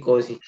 Qoosi.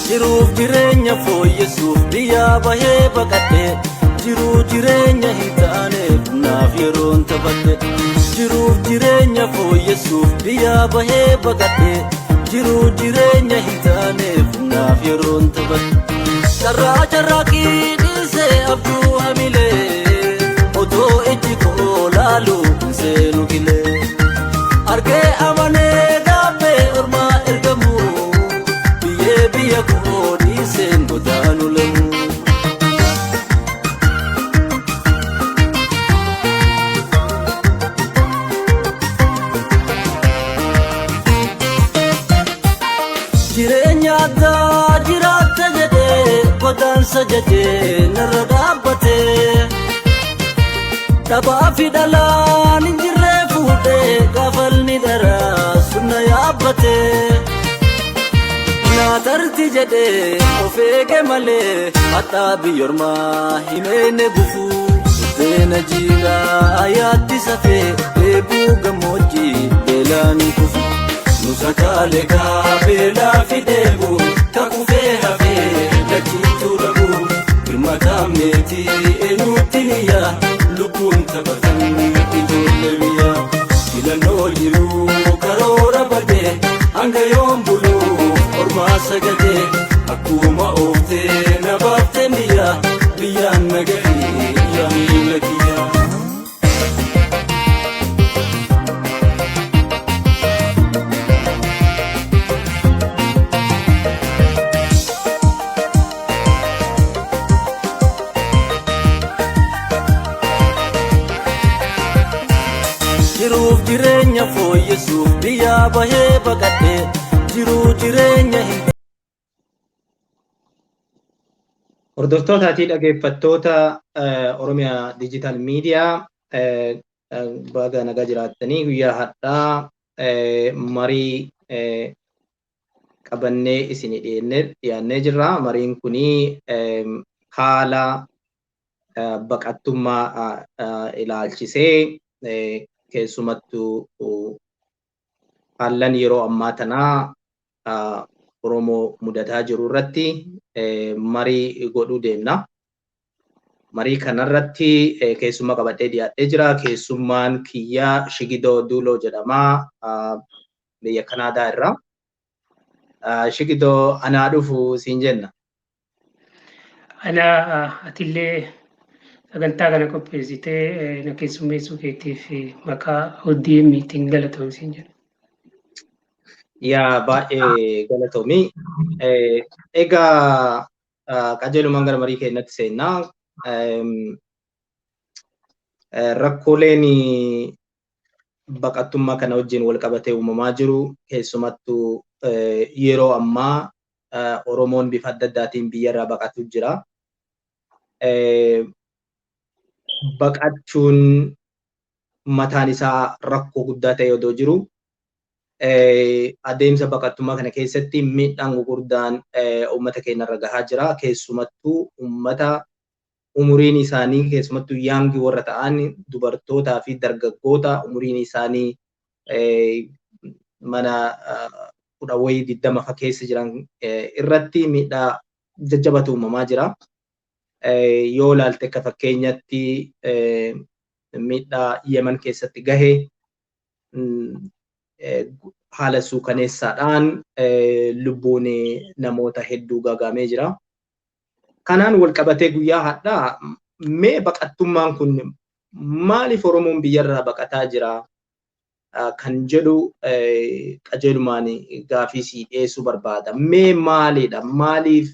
Jiruuf jireenya fooyyessuuf biyyaa bahee baqadhe. Jiruu jireenya hin taaneef naaf yeroon taphadhe. Jiruuf jireenya fooyyessuuf biyyaa bahee baqadhe. Jiruu jireenya hin taaneef naaf yeroon taphadhe. Carraa carraaqii dhiisee abjuu hamilee, otoo ijji koo laalu hin seenu qilee. Argee amanee gaabbee ormaa ergamu, biyyee biyya koo dhiiseen godaanu lamu. Jireenya addaa jiraatta jedhee godaansa jajee narra dhaabbatee. Dhabaa fi dhalaan hin jirree fuudhee gaafalni dharaa sunna yaabbatee. Naatarti jedhee of eege malee haxaa biyyormaa himeene gufuu. Buddeena jiidhaa ayaatti safee dheebuu gammoojjii beelaan kufu. Nusa kaalekaa beelaa fi dheebuu kakufee hafee lachiituu dhabuu. Birmataa meetii eenyutti niyyaa lubbuun taphatan ijoollee biyyaa. Filannoo jiruu karoora badee hanga yoom buluuf ormaa sagadee. Akkuma ooftee na baaftee biyyaa biyyaan na gahee yaa miila kiyyaa. Jiruuf jireenya fooyyessuuf biyyaa bahee baqadhe. Jiruu jireenya hin Hordoftootaa fi dhaggeeffattoota Oromiyaa Digital Media, baga nagaa jiraattanii. Guyyaa har'aa marii qabannee isin dhiyaannee jirra. Mariin kuni haala baqattummaa ilaalchisee, keessumattuu haallan yeroo ammaa tanaa Oromoo mudataa jiru irratti marii godhuu deemna. Marii kanarratti keessummaa qabadhee dhiyaadhee jira. Keessummaan kiyyaa Shigidoo Duuloo jedhama. Biyya Kanaadaa irraa. Shigidoo, anaa dhufu siin jenna. Anaa atillee sagantaa kana qopheessitee na keessummeessuu keetiif maqaa ODM'tiin galatoomi siin jedha. Yaa, baay'ee galatoomi. Egaa Qajeelumaan gara marii keenyatti seennaa. Rakkooleen baqattummaa kana wajjin wal qabatee uumamaa jiru keessumattuu yeroo ammaa Oromoon bifa adda addaatiin biyyarraa baqatu jira. Baqachuun mataan isaa rakkoo guddaa ta'e odoo jiru adeemsa baqattummaa kana keessatti miidhaan gurguddaan uummata keenyarra gahaa jira. Keessumattuu uummata umuriin isaanii keessumattuu yaangii warra ta'an dubartootaa fi dargaggoota umuriin isaanii mana 10 wayii 20 fa keessa jiran irratti miidhaa jajjabatu uumamaa jira. Yoo ilaalte akka fakkeenyatti miidhaa Yemen keessatti gahe haala suukaneessaadhaan lubbuun namoota hedduu gagamee jira. Kanaan wal qabatee guyyaa har'aa mee baqattummaan kun maaliif Oromoon biyyarraa baqataa jira kan jedhu qajeelumaan gaafii sii dhiyeessuu barbaada. Mee maalidha? Maaliif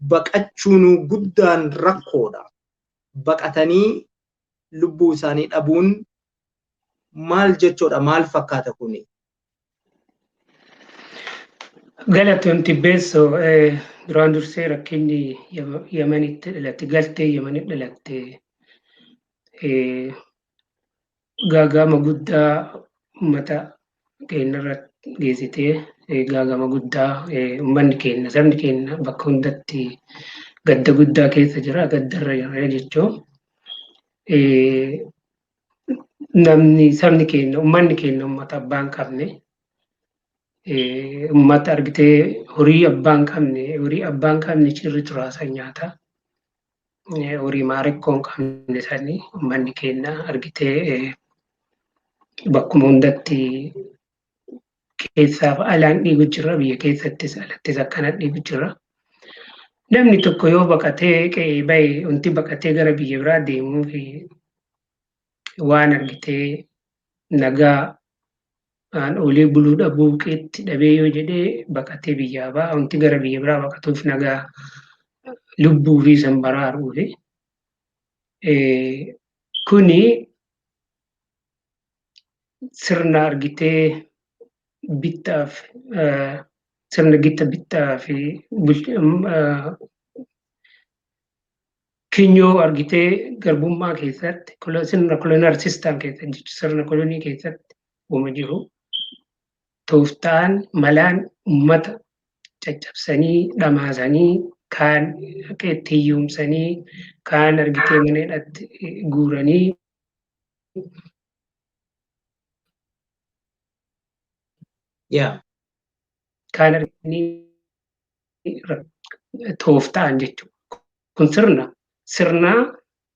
baqachuun guddaan rakkoodha? Baqatanii lubbuu isaanii dhabuun maal jechuudha? Maal fakkaata kuni? Galatoon Tibbeessoo, duraan dursee rakkinni Yemenitti dhalate, galtee Yemenitti dhalatte gaagama guddaa uummata keenya irratti geessitee, gaagama guddaa uummanni keenya, sabni keenya bakka hundatti gadda guddaa keessa jira, gaddarra jira jechuun. Namni, sabni keenya, uummanni keenya uummata abbaa hin qabne, uummata argitee horii abbaa hin qabne, horii abbaa hin qabne cirri turaasan nyaata. Horii maarikkoo hin qabne sanii uummanni keenya argitee bakkuma hundatti keessaaf alaan dhiigu jira, biyya keessattis alattis akkana dhiigu jira. Namni tokko yoo baqatee qe'ee bahe, wanti baqatee gara biyya biraa deemuuf waan argitee nagaa aan oolee buluu dhabuu, qeetti dhabee yoo jedhee baqatee biyyaa ba'a. Wanti gara biyya biraa baqatuuf nagaa lubbuu fi san baraaruufi. Kuni sirna argitee bittaaf, sirna gita bittaa fi kinyoo argitee garbummaa keessatti, sirna colonial system keessatti, sirna kolonii keessatti uuma jiru. Tooftaan malaan uummata caccabsanii dhamaasanii, kaan itti hiyyoomsanii, kaan argitee mana hidhatti guuranii kaan argitanii tooftaan jechuudha. Kun sirna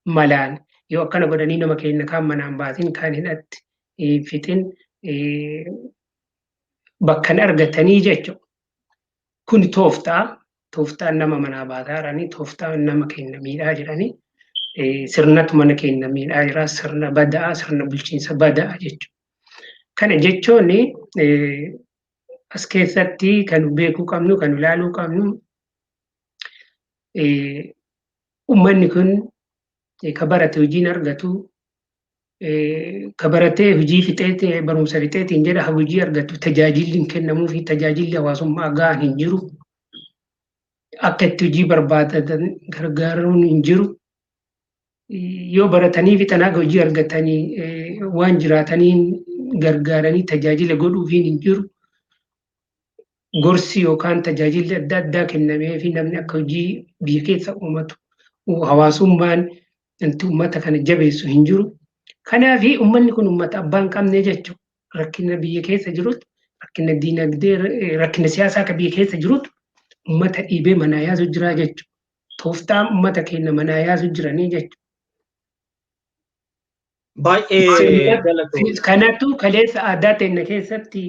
malaan yoo akkana godhanii nama keenya kaan manaan baasin, kaan hidhatti fixin, bakka hin argatanii jechuudha. Kun tooftaan nama manaa baasaa jiranii, tooftaan nama keenya miidhaa jiranii, sirnatu mana keenya miidhaa jira, sirna badaa, sirna bulchiinsa badaa jechuudha. Kana jechuun as keessatti kan beekuu qabnu, kan ilaaluu qabnu, uummanni kun ka barate hojiin argatu, ka baratee hojii fixee, barumsa fixeetiin jedha hojii argatu tajaajilli hin kennamuu fi tajaajilli hawaasummaa gahaan hin jiru. Akka itti hojii barbaadatan gargaaruun hin jiru. Yoo baratanii fixan haga hojii argatanii waan jiraataniin gargaaranii tajaajila godhuufiin hin jiru. Gorsi yookaan tajaajilli adda addaa kennamee fi namni akka hojii biyya keessa uumatu hawaasummaan wanti uummata kana jabeessu hin jiru. Kanaaf uummanni kun uummata abbaa hin qabne jechuudha. Rakkina biyya keessa jirutu, rakkina diinagdee, rakkina siyaasaa akka biyya keessa jirutu uummata dhiibee manaa yaasu jira jechuudha. Tooftaan uummata keenya manaa yaasu jiranii jechuudha. Baay'ee galatoomi. Kanattuu kaleessa aadaa teenya keessatti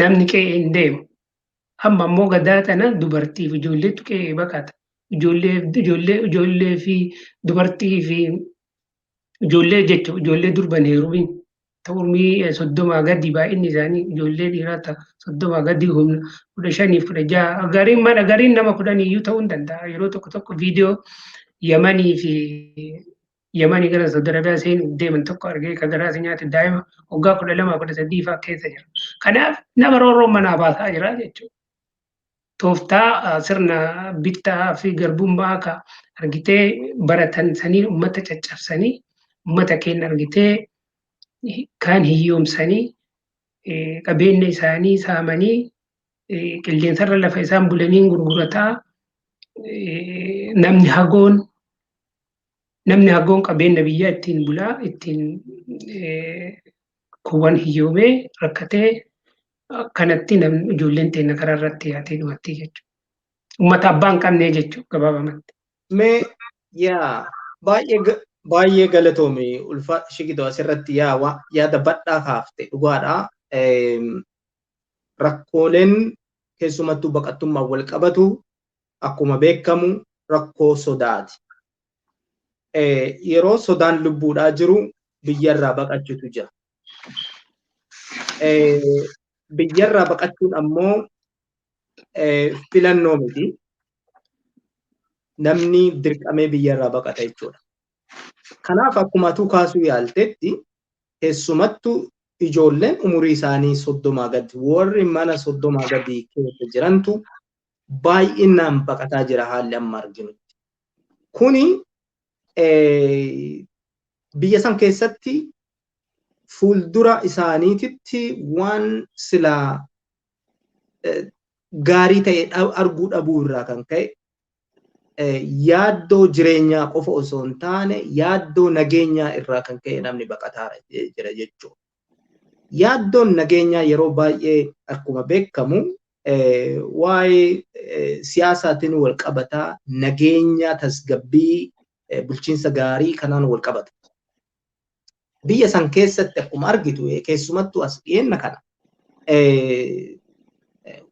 namni qe'ee hin deemu. Amma immoo gadaa tana dubartiif ijoolleetu qe'ee baqata. Ijoollee, ijoollee, ijoollee fi dubartii fi ijoollee jechuudha. Ijoollee durban heerumin. Ta umrii 30 gadi baay'inni isaanii ijoollee dhiiraa ta 30 gadi humna 15 16, gariin mana gariin nama 10 iyyuu ta'uu hin danda'a. Yeroo tokko tokko viidiyoo Yamanii fi Yamanii gara Saudi Arabiyaa seenuuf deeman tokko argee ka garaa si nyaate, daa'ima waggaa 12 13 fa'aa keessa jira. Kanaaf nama roorroon manaa baasaa jira jechuudha. Tooftaa sirna bittaa fi garbummaa ka argitee baratan sanii uummata caccabsanii, uummata keenya argitee kaan hiyyoomsanii, qabeenya isaanii saamanii, qilleensarra lafa isaan bulaniin gurgurataa, namni hagoon qabeenya biyyaa ittiin bulaa, ittiin kuuwwan hiyyoomee rakkatee, akkanatti namni ijoolleen teenya karaa irratti yaatee dhumatti jechuudha. Uummata abbaa hin qabne jechuudha gabaabamatti. Mee yaa baay'ee baay'ee galatoomi ulfa shigidoo, asirratti yaa yaada bal'aa kaafte, dhugaadha. Rakkooleen keessumattuu baqattummaan wal qabatu akkuma beekamu rakkoo sodaati. Yeroo sodaan lubbuudhaa jiru biyyarraa baqachuutu jira. Biyyarraa baqachuun ammoo filannoo miti. Namni dirqamee biyyarraa baqata jechuudha. Kanaaf akkuma atuu kaasuu yaaltetti, keessumattuu ijoolleen umurii isaanii 30 gadi, warri mana 30 gadi keessa jirantu baay'inaan baqataa jira haalli amma arginutti. Kuni biyya san keessatti fuuldura isaaniititti waan silaa gaarii ta'e arguu dhabuu irraa kan ka'e, yaaddoo jireenyaa qofa osoo hin taane yaaddoo nageenyaa irraa kan ka'e namni baqataa jira jechuudha. Yaaddoon nageenyaa yeroo baay'ee akkuma beekamu waa'ee siyaasaatiin wal qabataa, nageenya, tasgabbii, bulchiinsa gaarii kanaan wal qabata. Biyya san keessatti akkuma argitu, keessumattuu as dhiyeenna kana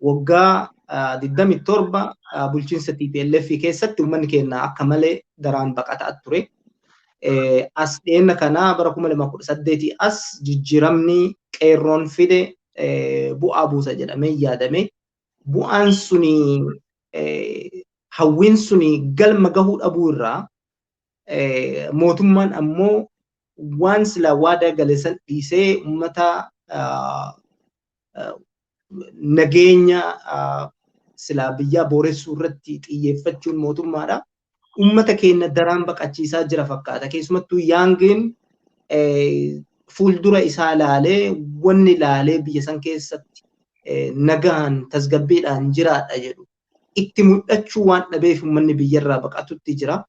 waggaa 27 bulchiinsa TPLF keessatti uummanni keenya akka malee daraan baqataa ture. As dhiyeenna kana bara 2018 as jijjiiramni qeerroon fide bu'aa buusa jedhamee yaadame. Bu'aan suni, hawwiin suni galma gahuu dhabuu irraa, mootummaan ammoo waan silaa waadaa gale san dhiisee uummata nageenya silaa biyyaa booressuu irratti xiyyeeffachuun mootummaadha. Uummata keenya daraan baqachiisaa jira fakkaata. Keessumattuu youngiin fuuldura isaa laalee, wanni laalee biyya san keessatti nagaan tasgabbiidhaan jiraadha jedhu itti mul'achuu waan dhabeef uummanni biyyarraa baqatutti jira.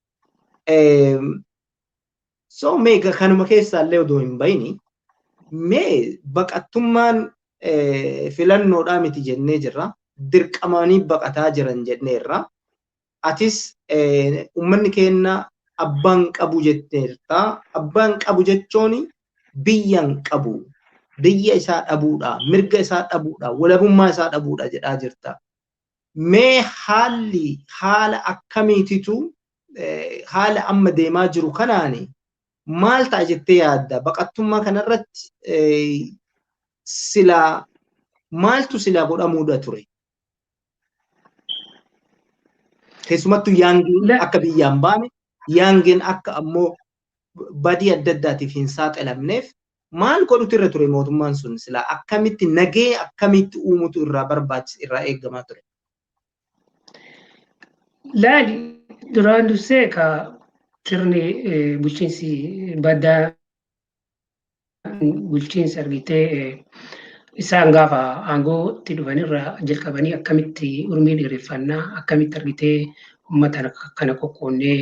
So mee kanuma keessaallee odoo hin bayini, mee baqattummaan filannoodhaa miti jennee jirra. Dirqamaanii baqataa jiran jenneerra. Atis uummanni keenya abbaan qabu jetteerta. Abbaan qabu jechuun biyyan qabu. Biyya isaa dhabuudha, mirga isaa dhabuudha, walabummaa isaa dhabuudha jedhaa jirta. Mee haalli haala akkamiititu haala amma deemaa jiru kanaani maal ta'a jettee yaadda? Baqattummaa kanarratti silaa maaltu silaa godhamuudha ture? Keessumattuu youngiin akka biyyaan baane, youngiin akka ammoo badii adda addaatiif hin saaxilamneef maal godhutu irra ture mootummaan sun? Silaa akkamitti nagee akkamitti uumutu irraa barbaachisa, irraa eeggamaa ture? Laali, duraan dursee ka sirni bulchiinsi badaa, bulchiinsa argitee isaan gaafa aangootti dhufanirraa jalqabanii akkamitti urmii dheereffannaa, akkamitti argitee uummata kana qoqqoonnee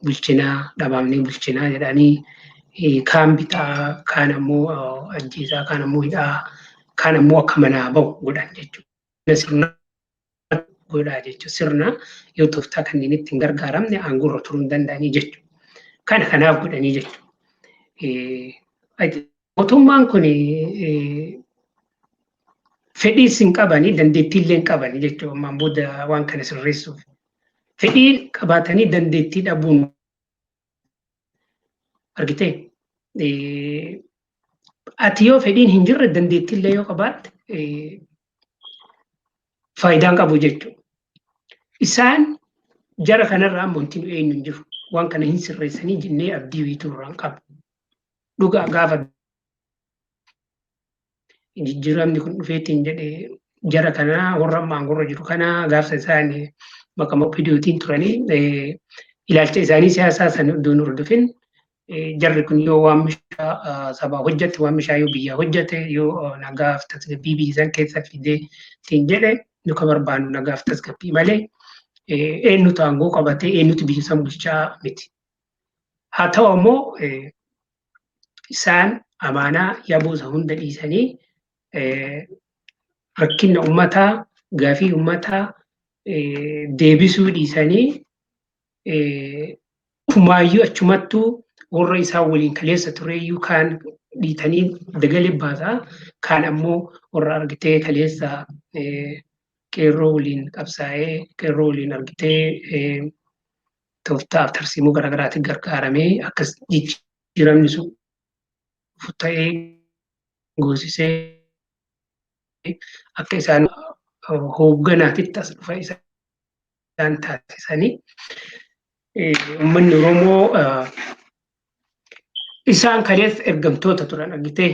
bulchinaa, dhabaamnee bulchinaa jedhanii, kaan bitaa, kaan ammoo ajjeesaa, kaan ammoo hidhaa, kaan ammoo akka manaa bahu godhan jechuudha. Sirna godhaa jechuudha. Sirna yoo tooftaa kanneen itti hin gargaaramne aangoorra turuu hin danda'anii jechuudha. Kana kanaaf godhanii jechuudha. Mootummaan kun fedhiis hin qabanii, dandeettii illee hin qabanii jechuudha. Ammaan booda waan kana sirreessuuf. Fedhii qabaatanii dandeettii dhabuun argitee. Ati yoo fedhiin hin jirre dandeettiillee yoo qabaatte faayidaan qabu jechuudha. Isaan jara kanarraa ammoo wanti nu eenyu hin jiru. Waan kana hin sirreessanii jennee abdii wiituu irraa hin qabnu. Dhugaa gaafa jijjiiramni kun dhufeetiin jedhee jara kanaa warra ammaa aangorra jiru kanaa gaafsa isaan maqaa OPDOtiin turanii ilaalcha isaanii siyaasaa sana iddoo hin hordofin jarri kun yoo waan mishaa sabaa hojjete, waan mishaa yoo biyyaa hojjete, yoo nagaaf tasgabbii biyya san keessa fidee ittiin jedhe, nu ka barbaannu nagaaf tasgabbii malee eenyutu aangoo qabatee eenyutu biyya san bulchaa miti. Haa ta'u ammoo isaan amaanaa yaboo isa hunda dhiisanii rakkina uummataa, gaafii uummataa deebisuu dhiisanii kumaayyuu achumattuu warra isaan waliin kaleessa tureeyyuu kaan dhiitanii dagalee baasaa, kaan ammoo warra argitee kaleessa qeerroo waliin qabsaa'ee, qeerroo waliin argitee tooftaaf tarsiimuu garaagaraatiin gargaaramee akkas jijjiiramni sun ta'ee goosisee akka isaan hoogganaatitti as dhufa isaan taasisanii, uummanni Oromoo isaan kaleessa ergamtoota turan argitee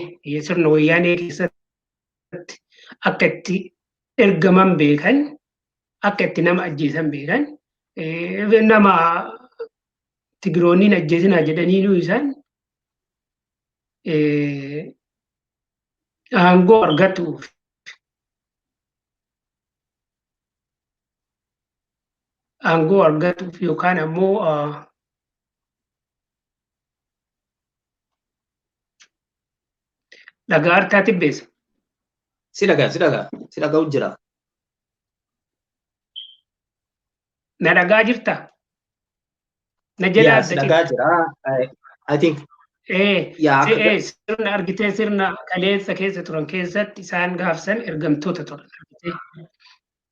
sirna wayyaanee keessatti akka itti ergaman beekan, akka itti nama ajjeesan beekan, nama Tigiroonniin ajjeesinaa jedhaniinuu isaan aangoo argatuuf yookaan ammoo dhagaa harkaa tibbeessa. Si dhagaa, si dhagaa, si dhaga'u jira. Na dhagaa jirta? Na jala Yaa, si adda dhagaa jira. I think Sirna argitee sirna kaleessa keessa turan keessatti isaan gaafsan ergamtoota turan.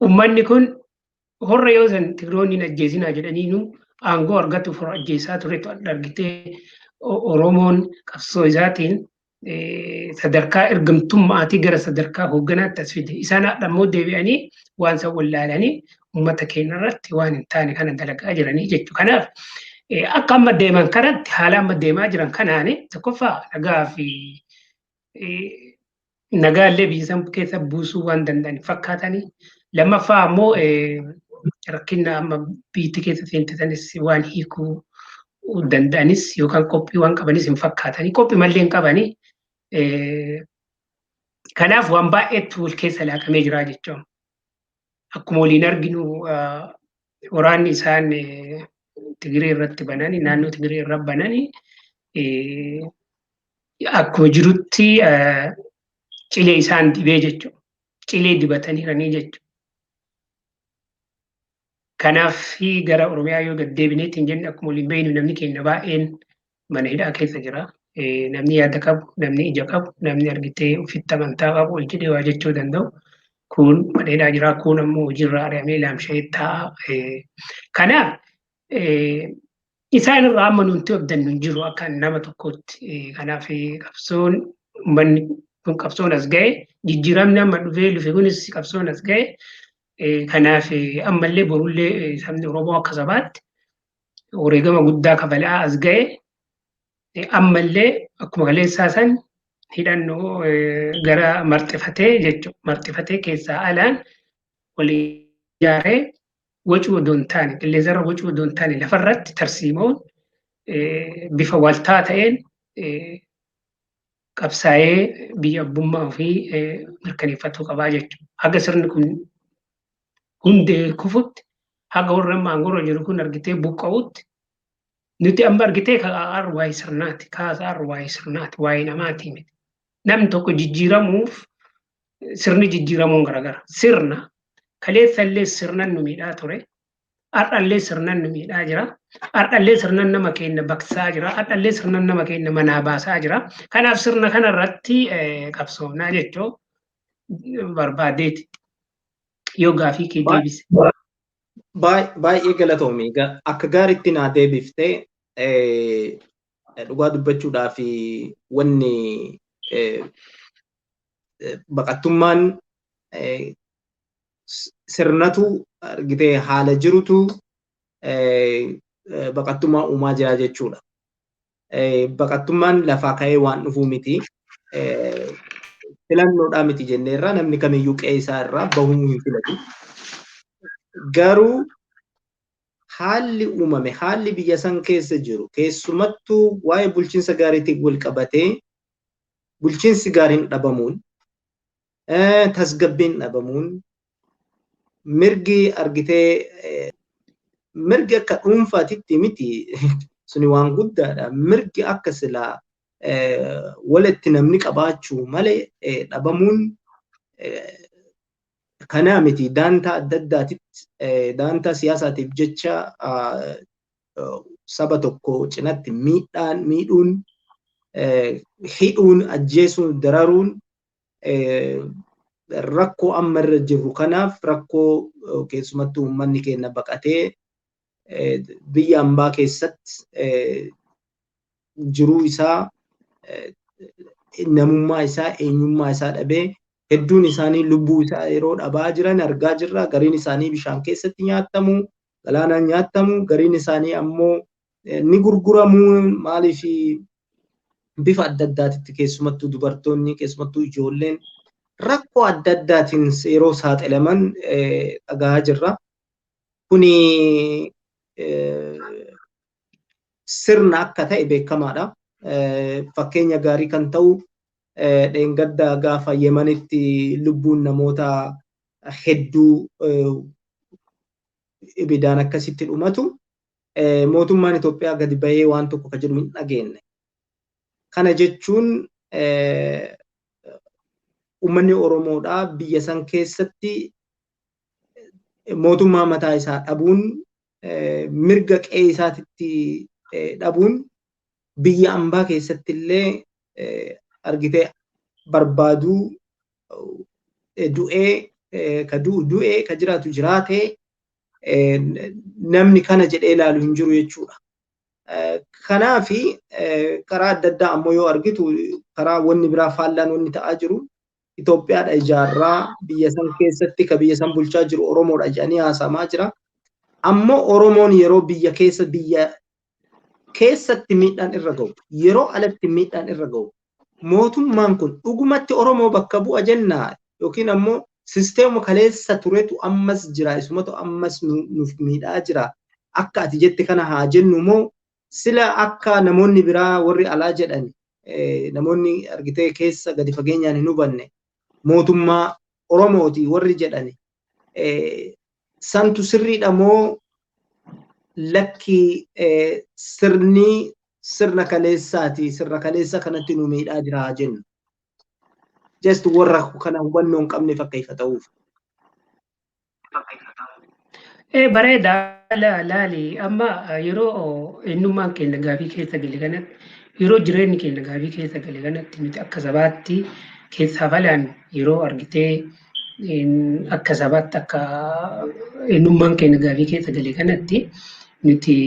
Uummanni kun horra yoo san Tigiroonni ajjeesinaa jedhaniinu aangoo argatuuf horra ajjeesaa turetu argitee Oromoon qabsoo isaatiin sadarkaa ergamtummaatii gara sadarkaa hoogganaatti as fide. Isaan hadha immoo deebi'anii waan san wallaalanii uummata keenya irratti waan hin taane kana dalagaa jiranii jechuudha. Kanaaf akka amma deeman kanatti, haala amma deemaa jiran kanaan, tokkoffaa nagaa fi nagaallee biyya san keessa buusuu waan danda'an fakkaatanii, lammaffaa ammoo rakkina amma biyyi keessa seente sanis waan hiikuu danda'anis yookaan qophii waan qabanis hin fakkaatanii, qophii mallee hin qabanii. Kanaaf waan baay'eetu wal keessa laaqamee jira jechuudha. Akkuma waliin arginu waraanni isaan Tigiree irratti bananii, naannoo Tigiree irratti bananii, akkuma jirutti cilee isaan dibee jechuudha. Cilee dibataniiranii jechuudha. Kanaaf gara Oromiyaa yoo gad deebineetti hin jenne, akkuma waliin beeknu namni keenya baay'een mana hidhaa keessa jira. Namni yaada qabu, namni ija qabu, namni argitee ofitti amantaa qabu ol jedhee waa jechuu danda'u. Kun mana hidhaa jira, kun ammoo hojiirra ari'amee laamsha'ee taa'a. Kanaaf isaan irraa amma nuti abdannu hin jiru akka nama tokkootti. Kanaaf qabsoon uummanni kun qabsoon as ga'e, jijjiiramni amma dhufee dhufe kunis qabsoon as ga'e. Kanaaf ammallee borullee sabni Oromoo akka sabaatti wareegama guddaa kafalaa as ga'e. Ammallee akkuma kaleessaa san hidhannoo gara marxifatee jechuudha. Marxifatee keessaa alaan walii ijaaree wacuu odoo hin taane, qilleensarra wacuu odoo hin taane, lafarratti tarsiimoon bifa waltaa ta'een qabsaa'ee biyya abbummaa ofii mirkaneeffatuu qabaa jechuudha. Haga sirni kun hundee kufutti, haga warra amma aangorra jiru kun argitee buqqa'utti, nuti amma argitee kaa'aar waa'ee sirnaati, kaasaar waa'ee sirnaati, waa'ee namaati miti. Namni tokko jijjiiramuuf sirni jijjiiramuun garagara. Sirna kaleessa illee sirnan nu miidhaa ture. Har'allee sirnan nu miidhaa jira. Har'allee sirnan nama keenya baqsaa jira. Har'allee sirnan nama keenya manaa baasaa jira. Kanaaf sirna kanarratti qabsoomnaa jechuu barbaadeeti. Yoo gaafii kee deebise. Baay'ee galatoomi. Akka gaariitti naa deebiftee, dhugaa dubbachuudhaaf wanni Baqattummaan sirnatu argitee haala jirutu baqattummaa uumaa jira jechuudha. Baqattummaan lafaa ka'ee waan dhufuu miti. Filannoodhaa miti jenneerra, namni kamiyyuu qe'ee isaa irraa bahuu hin filatu. Garuu haalli uumame, haalli biyya san keessa jiru, keessumattuu waa'ee bulchiinsa gaariitiin wal qabatee bulchiinsi gaariin dhabamuun, tasgabbiin dhabamuun, mirgi argitee mirgi akka dhuunfaatitti miti, suni waan guddaadha. Mirgi akka silaa walitti namni qabaachuu malee dhabamuun kanaa miti, daantaa adda addaatitti, daantaa siyaasaatiif jecha saba tokko cinatti miidhaan miidhuun, hidhuun, ajjeesuun, dararuun rakkoo amma irra jirru kanaaf rakkoo keessumattuu uummanni keenya baqatee biyya ambaa keessatti jiruu isaa, namummaa isaa, eenyummaa isaa dhabee hedduun isaanii lubbuu isaa yeroo dhabaa jiran argaa jirra. Gariin isaanii bishaan keessatti nyaatamu, galaanaan nyaatamu, gariin isaanii ammoo ni gurguramu. Maaliif bifa adda addaatitti keessumattuu dubartoonni, keessumattuu ijoolleen rakkoo adda addaatiin yeroo saaxilaman dhagahaa jirra. Kuni sirna akka ta'e beekamaadha. Fakkeenya gaarii kan ta'u dheengadda gaafa Yemanitti lubbuun namoota hedduu ibiddaan akkasitti dhumatu mootummaan Itoophiyaa gadi bahee waan tokko ka jedhu hin dhageenye. Kana jechuun uummanni Oromoodhaa biyya san keessatti mootummaa mataa isaa dhabuun, mirga qe'ee isaatitti dhabuun, biyya ambaa keessatti illee argitee barbaaduu du'ee ka du'u du'ee ka jiraatu jiraatee namni kana jedhee ilaalu hin jiru jechuudha. Kanaafi karaa adda addaa ammoo yoo argitu, karaa wanni biraa faallaan wanni ta'aa jiru, Itoophiyaadha ijaarraa, biyya san keessatti ka biyya san bulchaa jiru Oromoodha jedhanii haasamaa jira. Ammoo Oromoon yeroo biyya keessa biyya keessatti miidhaan irra ga'u, yeroo alatti miidhaan irra ga'u, mootummaan kun dhugumatti Oromoo bakka bu'a jennaa yookiin ammoo sisteema kaleessa turetu ammas jira, isumatu ammas nuuf miidhaa jira, akka ati jette kana haa jennu moo sila akka namoonni biraa warri alaa jedhan, namoonni argitee keessa gadi fageenyaan hin hubanne, mootummaa Oromooti warri jedhan santu sirriidha moo lakki, sirni sirna kaleessaati, sirna kaleessa kanatti nu miidhaa jira haa jennu? Just warra kana hubannoo hin qabneef akka ifa ta'uuf. Bareeda, laali, amma yeroo eenyummaan keenya gaafii keessa gale kanatti, yeroo jireenyi keenya gaafii keessa gale kanatti, nuti akka sabaatti keessaa balaan yeroo argitee akka sabaatti akka eenyummaan keenya gaafii keessa gale kanatti, nuti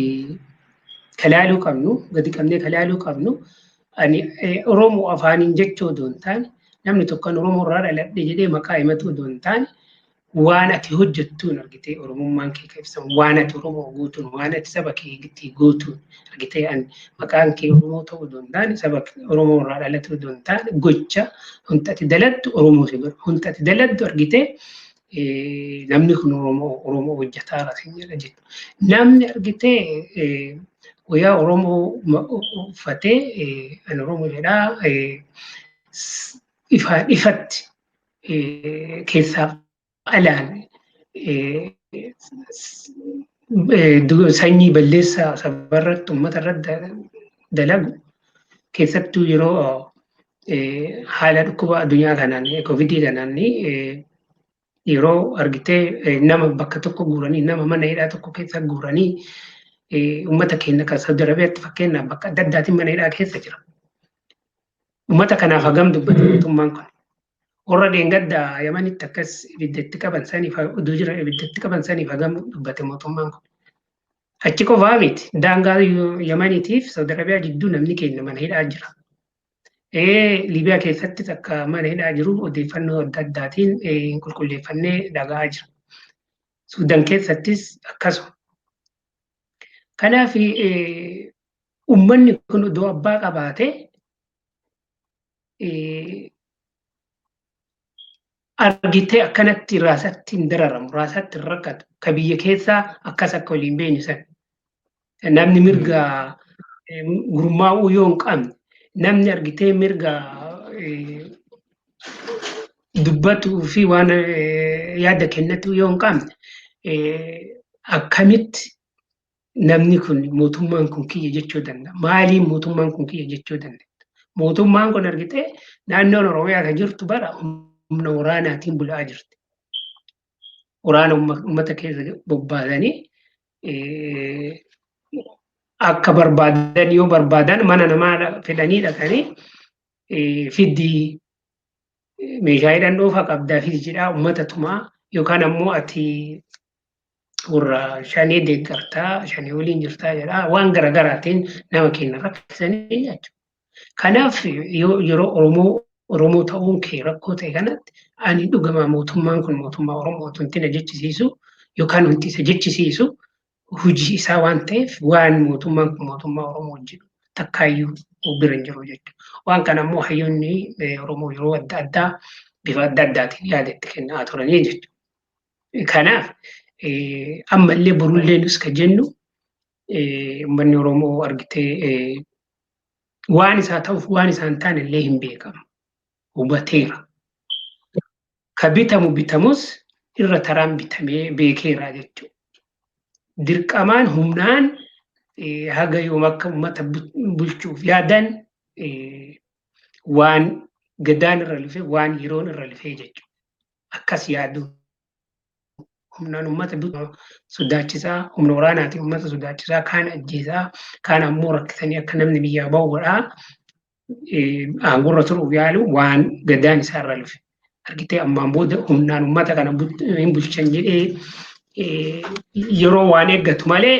kalaaluu qabnu, gadi qabnee kalaaluu qabnu, ani Oromoo afaaniin jechuu odoo hin taane, namni tokko Oromoo irraa dhaladhe jedhee maqaa himatu odoo hin taane, waan ati hojjettuun argitee Oromummaan kee kan ibsamu, waan ati Oromoo guutuun, waan ati saba kee guutuun argitee, ani maqaan kee Oromoo ta'uu odoo hin taane, saba Oromoo irraa dhalatu odoo hin taane, gocha wanta ati daladdu Oromoo si godha. Wanta ati daladdu argitee namni kun Oromoo Oromoo hojjetaara sin jedha jechuudha. Namni argitee wayyaa Oromoo uffatee ani Oromoo jedhaa ifaan ifatti keessaaf alaan sanyii balleessaa sabarratti, uummata irratti dalagu, keessattuu yeroo haala dhukkuba addunyaa kanaan, koovidii kanaan, yeroo argitee nama bakka tokko guuranii, nama mana hidhaa tokko keessa guuranii, uummata keenya kan Saudi Arabiyaatti fakkeenyaaf bakka adda addaatiin mana hidhaa keessa jira. Uummata kanaaf hagam dubbata mootummaan kun? Warra dheengadda Yamanitti akkas ibiddatti qaban saniif, oduu jiran ibiddatti qaban saniif hagam dubbate mootummaan kun? Achi qofaa miti. Daangaa Yamaniitiif Saudi Arabiyaa jidduu namni keenya mana hidhaa jira. Liibiyaa keessattis akka mana hidhaa jiru odeeffannoo adda addaatiin qulqulleeffannee dhaga'aa jira. Suudaan keessattis akkasuma. Kanaaf uummanni kun iddoo abbaa qabaatee argitee akkanatti raasatti hin dararamu, raasatti hin rakkatu. Ka biyya keessaa akkas akka waliin beenyu sana. Namni mirga gurmaa'uu yoo hin qabne, namni argitee mirga dubbatuu fi waan yaada kennatu yoo hin qabne, akkamitti namni kun mootummaan kun kiyya jechuu danda'a? Maaliin mootummaan kun kiyya jechuu danda'a? Mootummaan kun argitee naannoon Oromiyaa kan jirtu bara humna waraanaatiin bulaa jirti. Waraana uummata keessa bobbaasanii akka barbaadan yoo barbaadan mana namaa fedhanii dhaqanii fiddii meeshaa hidhannoo fa'aa qabdaa fidi jedhaa uummata tumaa yookaan ammoo ati warra shanee deeggartaa shanee waliin jirtaa jedhaa waan garaagaraatiin nama keenya rakkisanii jechuudha. Kanaaf yeroo Oromoo ta'uun kee rakkoo ta'e kanatti ani dhugamaa mootummaan kun mootummaa Oromoo wanti na jechisiisu yookaan wanti isa jechisiisu hojii isaa waan ta'eef waan mootummaan kun mootummaa Oromoo jedhu takkaayyuu bira hin jiru jechuudha. Waan kana immoo hayyoonni Oromoo yeroo adda addaa bifa adda addaatiin yaada itti kennaa turanii jechuudha. Kanaaf ammallee borullee nus kan jennu uummanni Oromoo argitee waan isaa ta'uuf waan isaa hin taane illee hin beekamu. Hubateera. Ka bitamu bitamus irra taraan bitamee beekeera jechuudha. Dirqamaan humnaan haga yoom akka uummata bulchuuf yaadan waan gadaan irra lufe waan yeroon irra lufee jechuudha. Akkas yaadu humnaan uummata sodaachisaa, humna waraanaatiin uummata sodaachisaa, kaan ajjeesaa, kaan ammoo rakkisanii akka namni biyyaa bahu godhaa aangorra turuuf yaalu waan gadaan isaa irra lufe. Argitee ammaan booda humnaan uummata kana hin bulchan jedhee yeroo waan eeggatu malee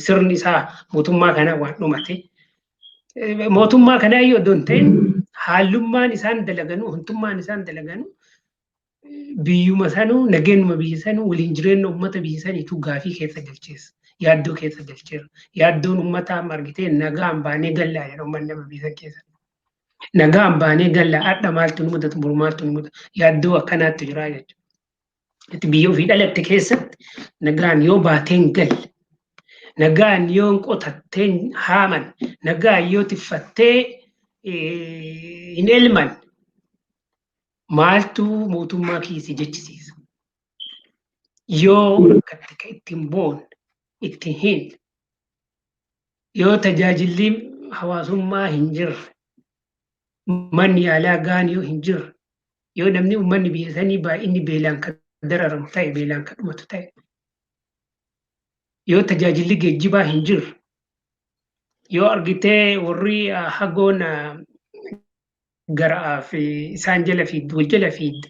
sirni isaa mootummaa kanaa waan dhumate. Mootummaa kanaa iyyuu odoo hin ta'in haallummaan isaan dalaganuu, huntummaan isaan dalaganuu biyyuma sanuu nageenyuma biyya sanuu waliin jireenya uummata biyya saniitu gaafii keessa galcheessa. Yaaddoo keessa galcheera. Yaaddoon uummataa amma argitee nagaan baanee gallaa jedha uummanni nama biyya san keessa. Nagaan baanee gallaa hadha maaltu nu mudatu boru maaltu nu mudatu yaaddoo akkanaatti jira jechuudha. Itti biyya ofii dhalatte keessatti nagaan yoo baateen galle, nagaan yoo qotatteen haaman, nagaan yoo tiffattee hin elman maaltu mootummaa kiisii jechisiisa? Yoo rakkatte ka ittiin boonne, ittiin hin yoo tajaajilli hawaasummaa hin jirre, manni yaalaa gaan yoo hin jirre, yoo namni uummanni biyya sanii baay'inni beelaan kan dararamu ta'e, beelaan kan dhumatu ta'e, yoo tajaajilli geejjibaa hin jirre, yoo argitee warri hagoon garaa fi isaan jala fiiddu, wal jala fiiddu,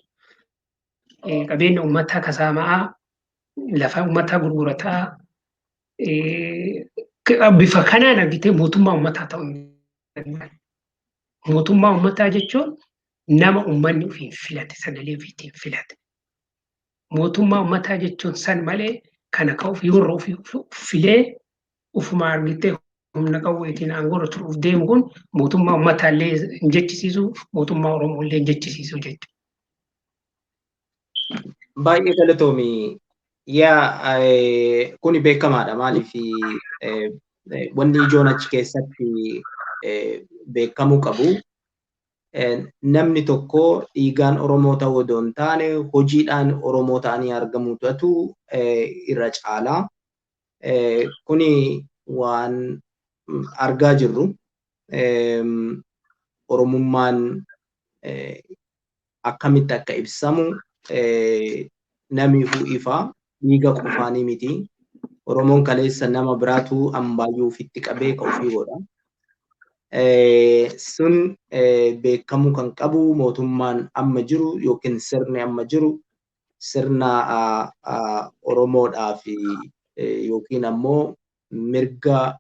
qabeenya uummataa kasaama'aa, lafa uummataa gurgurataa, bifa kanaan argitee mootummaa uummataa ta'uu hin danda'an. Mootummaa uummataa jechuun nama uummanni ofiin filate, sagalee ofiitiin filate. Mootummaa uummataa jechuun san malee kana ka ofii warra ofii filee ofuma argitee humna qawweetiin aangoo turuuf deemu kun mootummaa uummataa illee hin jechisiisu, mootummaa Oromoo illee hin jechisiisu jechuudha. Baay'ee galatoomi. Yaa kuni beekamaadha. Maaliif wanni ijoon achi keessatti beekamuu qabu. Namni tokko dhiigaan Oromoo ta'uu odoo hin taane hojiidhaan Oromoo ta'anii argamuutu irra caalaa. Kuni waan argaa jirru. Oromummaan akkamitti akka ibsamu namiifuu ifaa dhiiga qofaanii miti. Oromoon kaleessa nama biraatu ambaayyuu ofitti qabee ka ofii godha. Sun beekamuu kan qabu mootummaan amma jiru yookiin sirni amma jiru sirna Oromoodhaaf yookiin ammoo mirga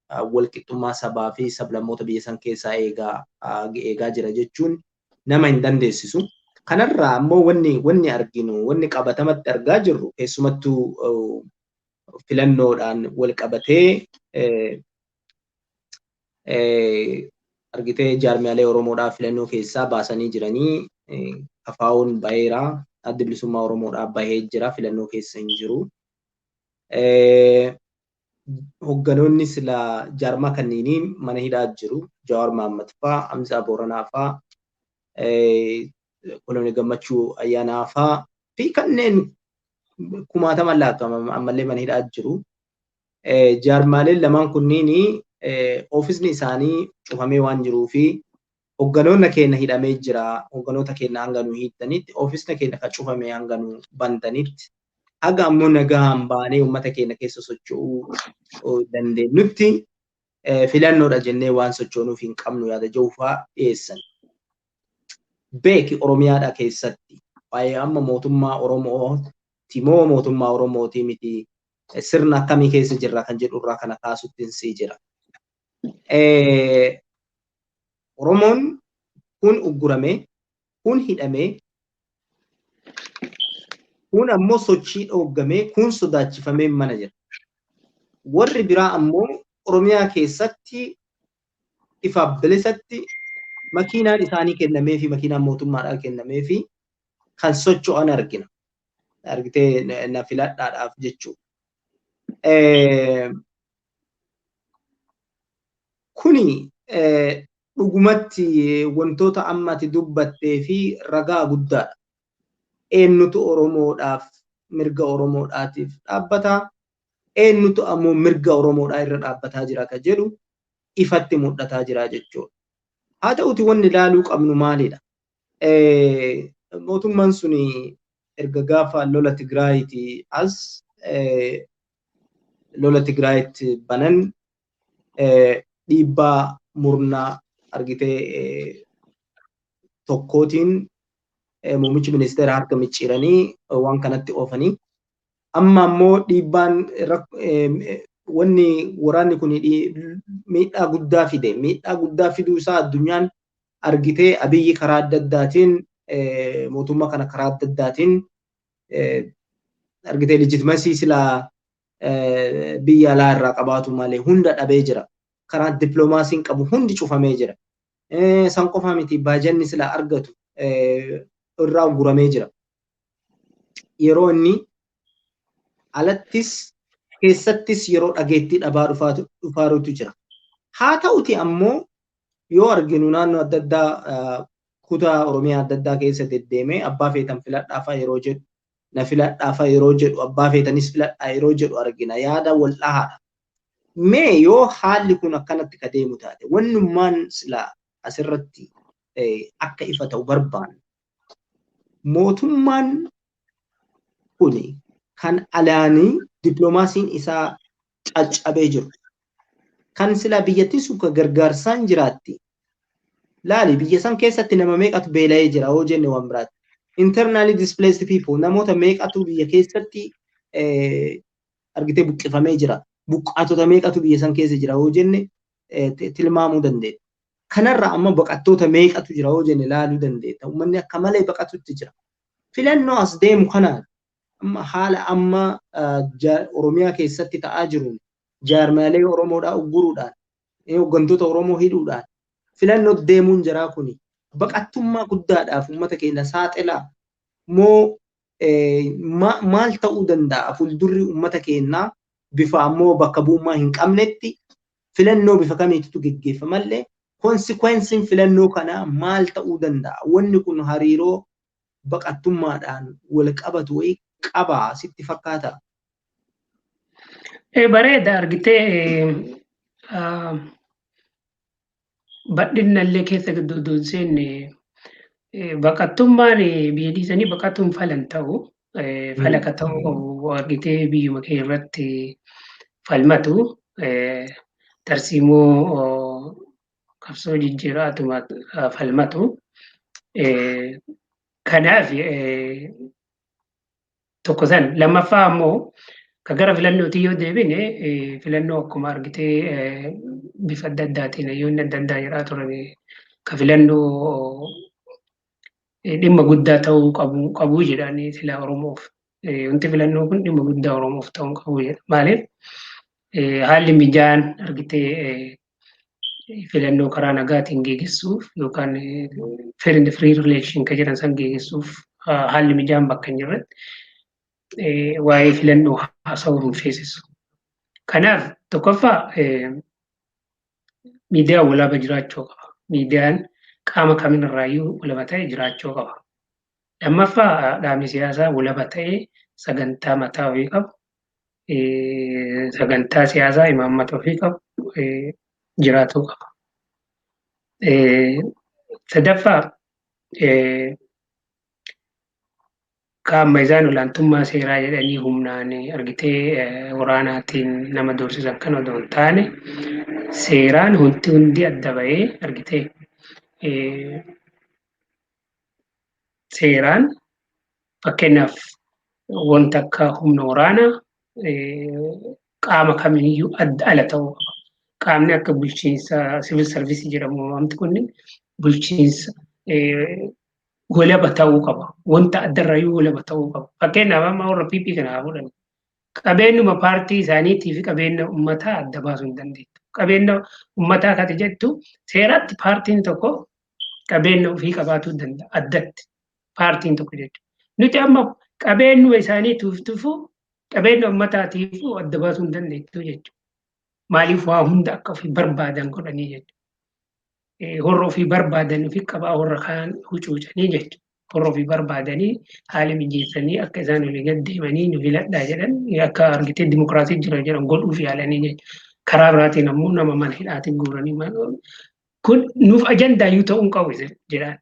Walqixxummaa sabaa fi sablammoota biyya san keessaa eegaa jira jechuun nama hin dandeessisu. Kanarraa ammoo wanni arginu, wanni qabatamatti argaa jirru, keessumattuu filannoodhaan wal qabatee, argitee, jaarmiyaalee Oromoodhaa filannoo keessaa baasanii jiranii. KFO'n baheera, Addi Bilisummaa Oromoodhaa bahee jira, filannoo keessa hin jiru. Hogganoonni sila jaarmaa kanneenii mana hidhaa jiru. Jawaar Mahaammad fa'aa, Hamzaa Booranaa fa'aa, Koloneel Gammachuu Ayyaanaa fa'aa fi kanneen kumaataman lakkaa'aman ammallee mana hidhaa jiru. Jaarmaaleen lamaan kunniin oofisni isaanii cufamee waan jiruu fi hogganoonni keenya hidhamee jira. Hogganoota keenya hanga nu hiiktanitti, oofisni keenya kan cufame hanga nu bantanitti, haga ammoo nagaan baanee uummata keenya keessa socho'uu dandeenyutti filannoodha jennee waan sochoonuuf hin qabnu yaada jiru fa'aa dhiyeessan. Beeki, Oromiyaadha keessatti waa'ee amma mootummaa Oromooti moo mootummaa Oromooti miti, sirna akkamii keessa jirra kan jedhu irraa kana kaasutti sii jira. Oromoon kun uggurame, kun hidhamee, kun ammoo sochii dhooggamee, kun sodaachifamee mana jira. Warri biraa ammoo Oromiyaa keessatti ifaaf bilisatti makiinaan isaanii kennamee fi makiinaan mootummaadhaan kennamee fi kan socho'an argina. Argitee, na filadhaadhaaf jechuudha. Kuni dhugumatti wantoota amma ati dubbattee fi ragaa guddaadha. Eenyutu Oromoodhaaf, mirga Oromoodhaatiif dhaabbata? Eenyutu ammoo mirga Oromoodhaa irra dhaabbataa jira ka jedhu ifatti mul'ataa jira jechuudha. Haa ta'uti, wanni ilaaluu qabnu maalidha? Mootummaan suni erga gaafa lola Tigraayitii as lola Tigraayitti banan, dhiibbaa murnaa argitee tokkootiin muummichi ministeera harka micciiranii waan kanatti oofanii, amma ammoo dhiibbaan wanni waraanni kun miidhaa guddaa fide. Miidhaa guddaa fiduu isaa addunyaan argitee, Abiyyi karaa adda addaatiin, mootummaa kana karaa adda addaatiin argitee legitimacy silaa biyya alaa irraa qabaatu malee hunda dhabee jira. Karaa dippiloomaasiin qabu hundi cufamee jira. San qofa miti, baajanni silaa argatu irraa guramee jira. Yeroo inni alattis keessattis yeroo dhageettii dhabaa dhufaarutu jira. Haa ta'uti ammoo yoo arginu naannoo adda addaa, kutaa Oromiyaa adda addaa keessa deddeemee abbaa feetan filadhaafaa yeroo jedhu, na filadhaafaa yeroo jedhu, abbaa feetanis filadhaa yeroo jedhu argina, yaada wal dhahaadha. Mee yoo haalli kun akkanatti ka deemu taate, wannummaan silaa asirratti akka ifa ta'u barbaannu, mootummaan kuni kan alaanii dippiloomaasiin isaa caccabee jiru, kan silaa biyyattiin sun kan gargaarsaan jiraatti. Laali, biyya san keessatti nama meeqatu beela'ee jira hoo jenne waan biraatti. Internally displaced people, namoota meeqatu biyya keessatti argitee buqqifamee jira. Buqqaatota meeqatu biyya san keessa jira hoo jenne tilmaamuu dandeenya. Kanarra amma baqattoota meeqatu jira hoo jenne laaluu dandeetta. Uummanni akka malee baqatutti jira. Filannoo as deemu kanaan, amma haala amma Oromiyaa keessatti ta'aa jiruun, jaarmaalee Oromoodhaa ugguruudhaan, hooggantoota Oromoo hidhuudhaan filannoo deemuun jiraa kuni baqattummaa guddaadhaaf uummata keenya saaxilaa moo maal ta'uu danda'a fuuldurri uummata keenyaa? Bifa ammoo bakka bu'ummaa hin qabnetti filannoo bifa kamiitu geggeeffamallee, consequenceiin filannoo kanaa maal ta'uu danda'a? Wanni kun hariiroo baqattummaadhaan wal qabatu wayii qabaa sitti fakkaata? Bareeda, argitee, bal'inallee keessa gidduu seenne, baqattummaan biyya dhiisanii baqatuun falan ta'u, falaka ta'uu qabu argitee biyyuma kee irratti falmatu, tarsiimoo qabsoo jijjiiraatuma falmatu. Kanaaf tokko san. Lammaffaa ammoo Ka gara filannootii yoo deebine, filannoo akkuma argitee bifa adda addaatiin hayyoonni adda addaa jedhaa turan, ka filannoo dhimma guddaa ta'uu qabu jedhanii silaa Oromoof. Wanti filannoo kun dhimma guddaa Oromoof ta'uu qabu jedha. Maaliif, haalli mijaan argitee filannoo karaa nagaatiin geggeessuuf yookaan fair and free election ka jedhan san geggeessuuf haalli mijaan bakka hin jirretti waa'ee filannoo haasa'uu hin feesisu. Kanaaf tokkoffaa miidiyaan walaba jiraachuu qaba. Miidiyaan qaama kamirraayyuu walaba ta'e jiraachuu qaba. Lammaffaa, dhaabni siyaasaa walaba ta'ee sagantaa mataa ofii qabu, sagantaa siyaasaa imaammata ofii qabu jiraachuu qaba. Sadaffaa, qaama isaan olaantummaa seeraa jedhanii humnaan argitee waraanaatiin nama doorsisan kan odoo hin taane, seeraan wanti hundi adda bahee argitee seeraan, fakkeenyaaf wanta akka humna waraanaa qaama kamiyyuu adda ala ta'uu qaba. Qaamni akka bulchiinsa civil service jedhamu wanti kun bulchiinsa walaba ta'uu qaba. Wanta addarrayyuu walaba ta'uu qaba. Fakkeenyaaf amma warra PP kana haa fudhannu. Qabeenyuma paartii isaaniitii fi qabeenya uummataa adda baasuu hin dandeettu. Qabeenya uummataa kati jettu, seeratti paartiin tokko qabeenya ofii qabaatuu danda'a addatti paartiin tokko jechuudha. Nuti amma qabeenyuma isaaniitiif tufu qabeenya uummataatiif adda baasuu hin dandeettu jechuudha. Maaliif, waa hunda akka ofii barbaadan godhanii jechuudha. Warra ofii barbaadan ofii qabaa, warra kaan hucuucanii jechuudha. Warra ofii barbaadanii haala mijeessanii akka isaan olii gad deemanii nu filadhaa jedhan, akka argitee dimokiraasii jira jedhan godhuuf yaalanii jechuudha. Karaa biraatiin ammoo nama mana hidhaatiin guuranii, kun nuuf ajandaayyuu ta'uu hin qabu jedhaan.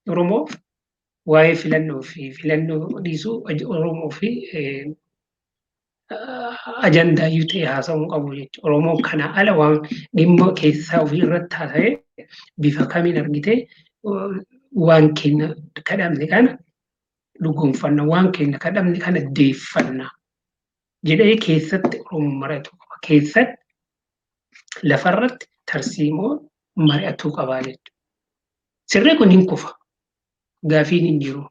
Oromoof waa'ee filannoo fi filannoo dhiisuu Oromoo fi ajandaayyuu ta'e haasa'uu hin qabu jechuudha. Oromoon kana ala waan dhimma keessaa ofii irratti haasa'ee bifa kamiin argitee waan keenya kadhamne kana dhugoomfanna, waan keenya kadhamne kana deeffanna jedhee keessatti Oromoon mari'atuu qaba. Keessatti lafarratti tarsiimoo mari'atuu qabaa jechuudha. Sirri kun hin kufa. Gaafiin hin jiru.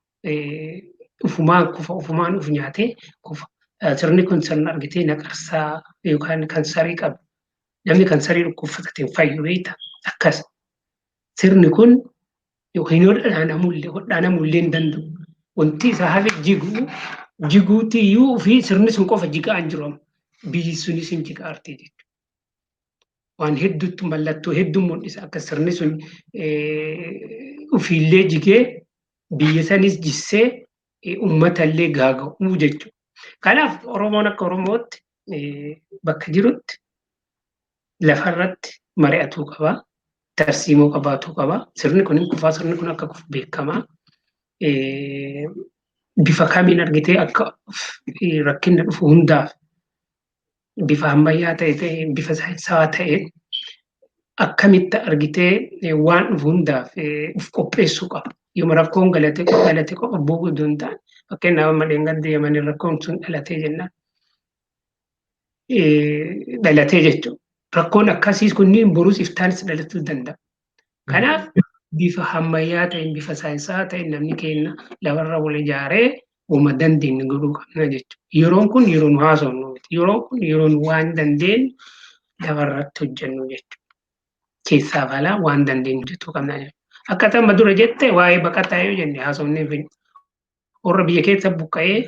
Ufumaan kufa, ufumaan uf nyaatee kufa. Sirni kun sirna argitee naqarsaa yookaan kansarii qabu. Namni kansarii dhukkubsatate hin fayyu, beekta. Akkas. Sirni kun hin hodhaanamullee hin danda'u. Wanti isa hafe jiguu jiguutiyyuu fi sirni sun qofa jigaa hin jiru. Biyyi sunis hin jigaarti jechuudha. Waan hedduutti mallattoo hedduu mul'isa akka sirni sun ofiillee jigee biyya sanis jissee uummatallee gaaga'uu jechuudha. Kanaaf Oromoon akka Oromootti bakka jirutti lafarratti mari'atuu qaba. Tarsiimoo qabaatuu qaba. Sirni kun hin kufaa, sirni kun akka kufu beekamaa. Bifa kamiin argitee akka rakkina dhufu hundaaf bifa ammayyaa ta'e, bifa saayinsawaa ta'e akkamitti argitee waan dhufu hundaaf uf qopheessuu qaba. Yooma rakkoon galate dhalate qofa bu'uu osoo hin taane, fakkeenyaaf amma dheengadda Yamanii rakkoon sun dhalatee jennaan dhalatee jechuudha. Rakkoon akkasiis kunniin borus iftaanis dhalachuu danda'a. Kanaaf bifa ammayyaa ta'een, bifa saayinsawaa ta'een namni keenya lafarra wal ijaaree uuma dandeenye godhuu qabna jechuudha. Yeroon kun yeroo nu haasofnu miti. Yeroon kun yeroo nu waan dandeenyu lafarratti hojjennu jechuudha. Keessaa balaa waan dandeenyu hojjechuu qabna jechuudha. Akka amma dura jette, waa'ee baqataa yoo jenne haasofnee hin. Warra biyya keessa buqqa'ee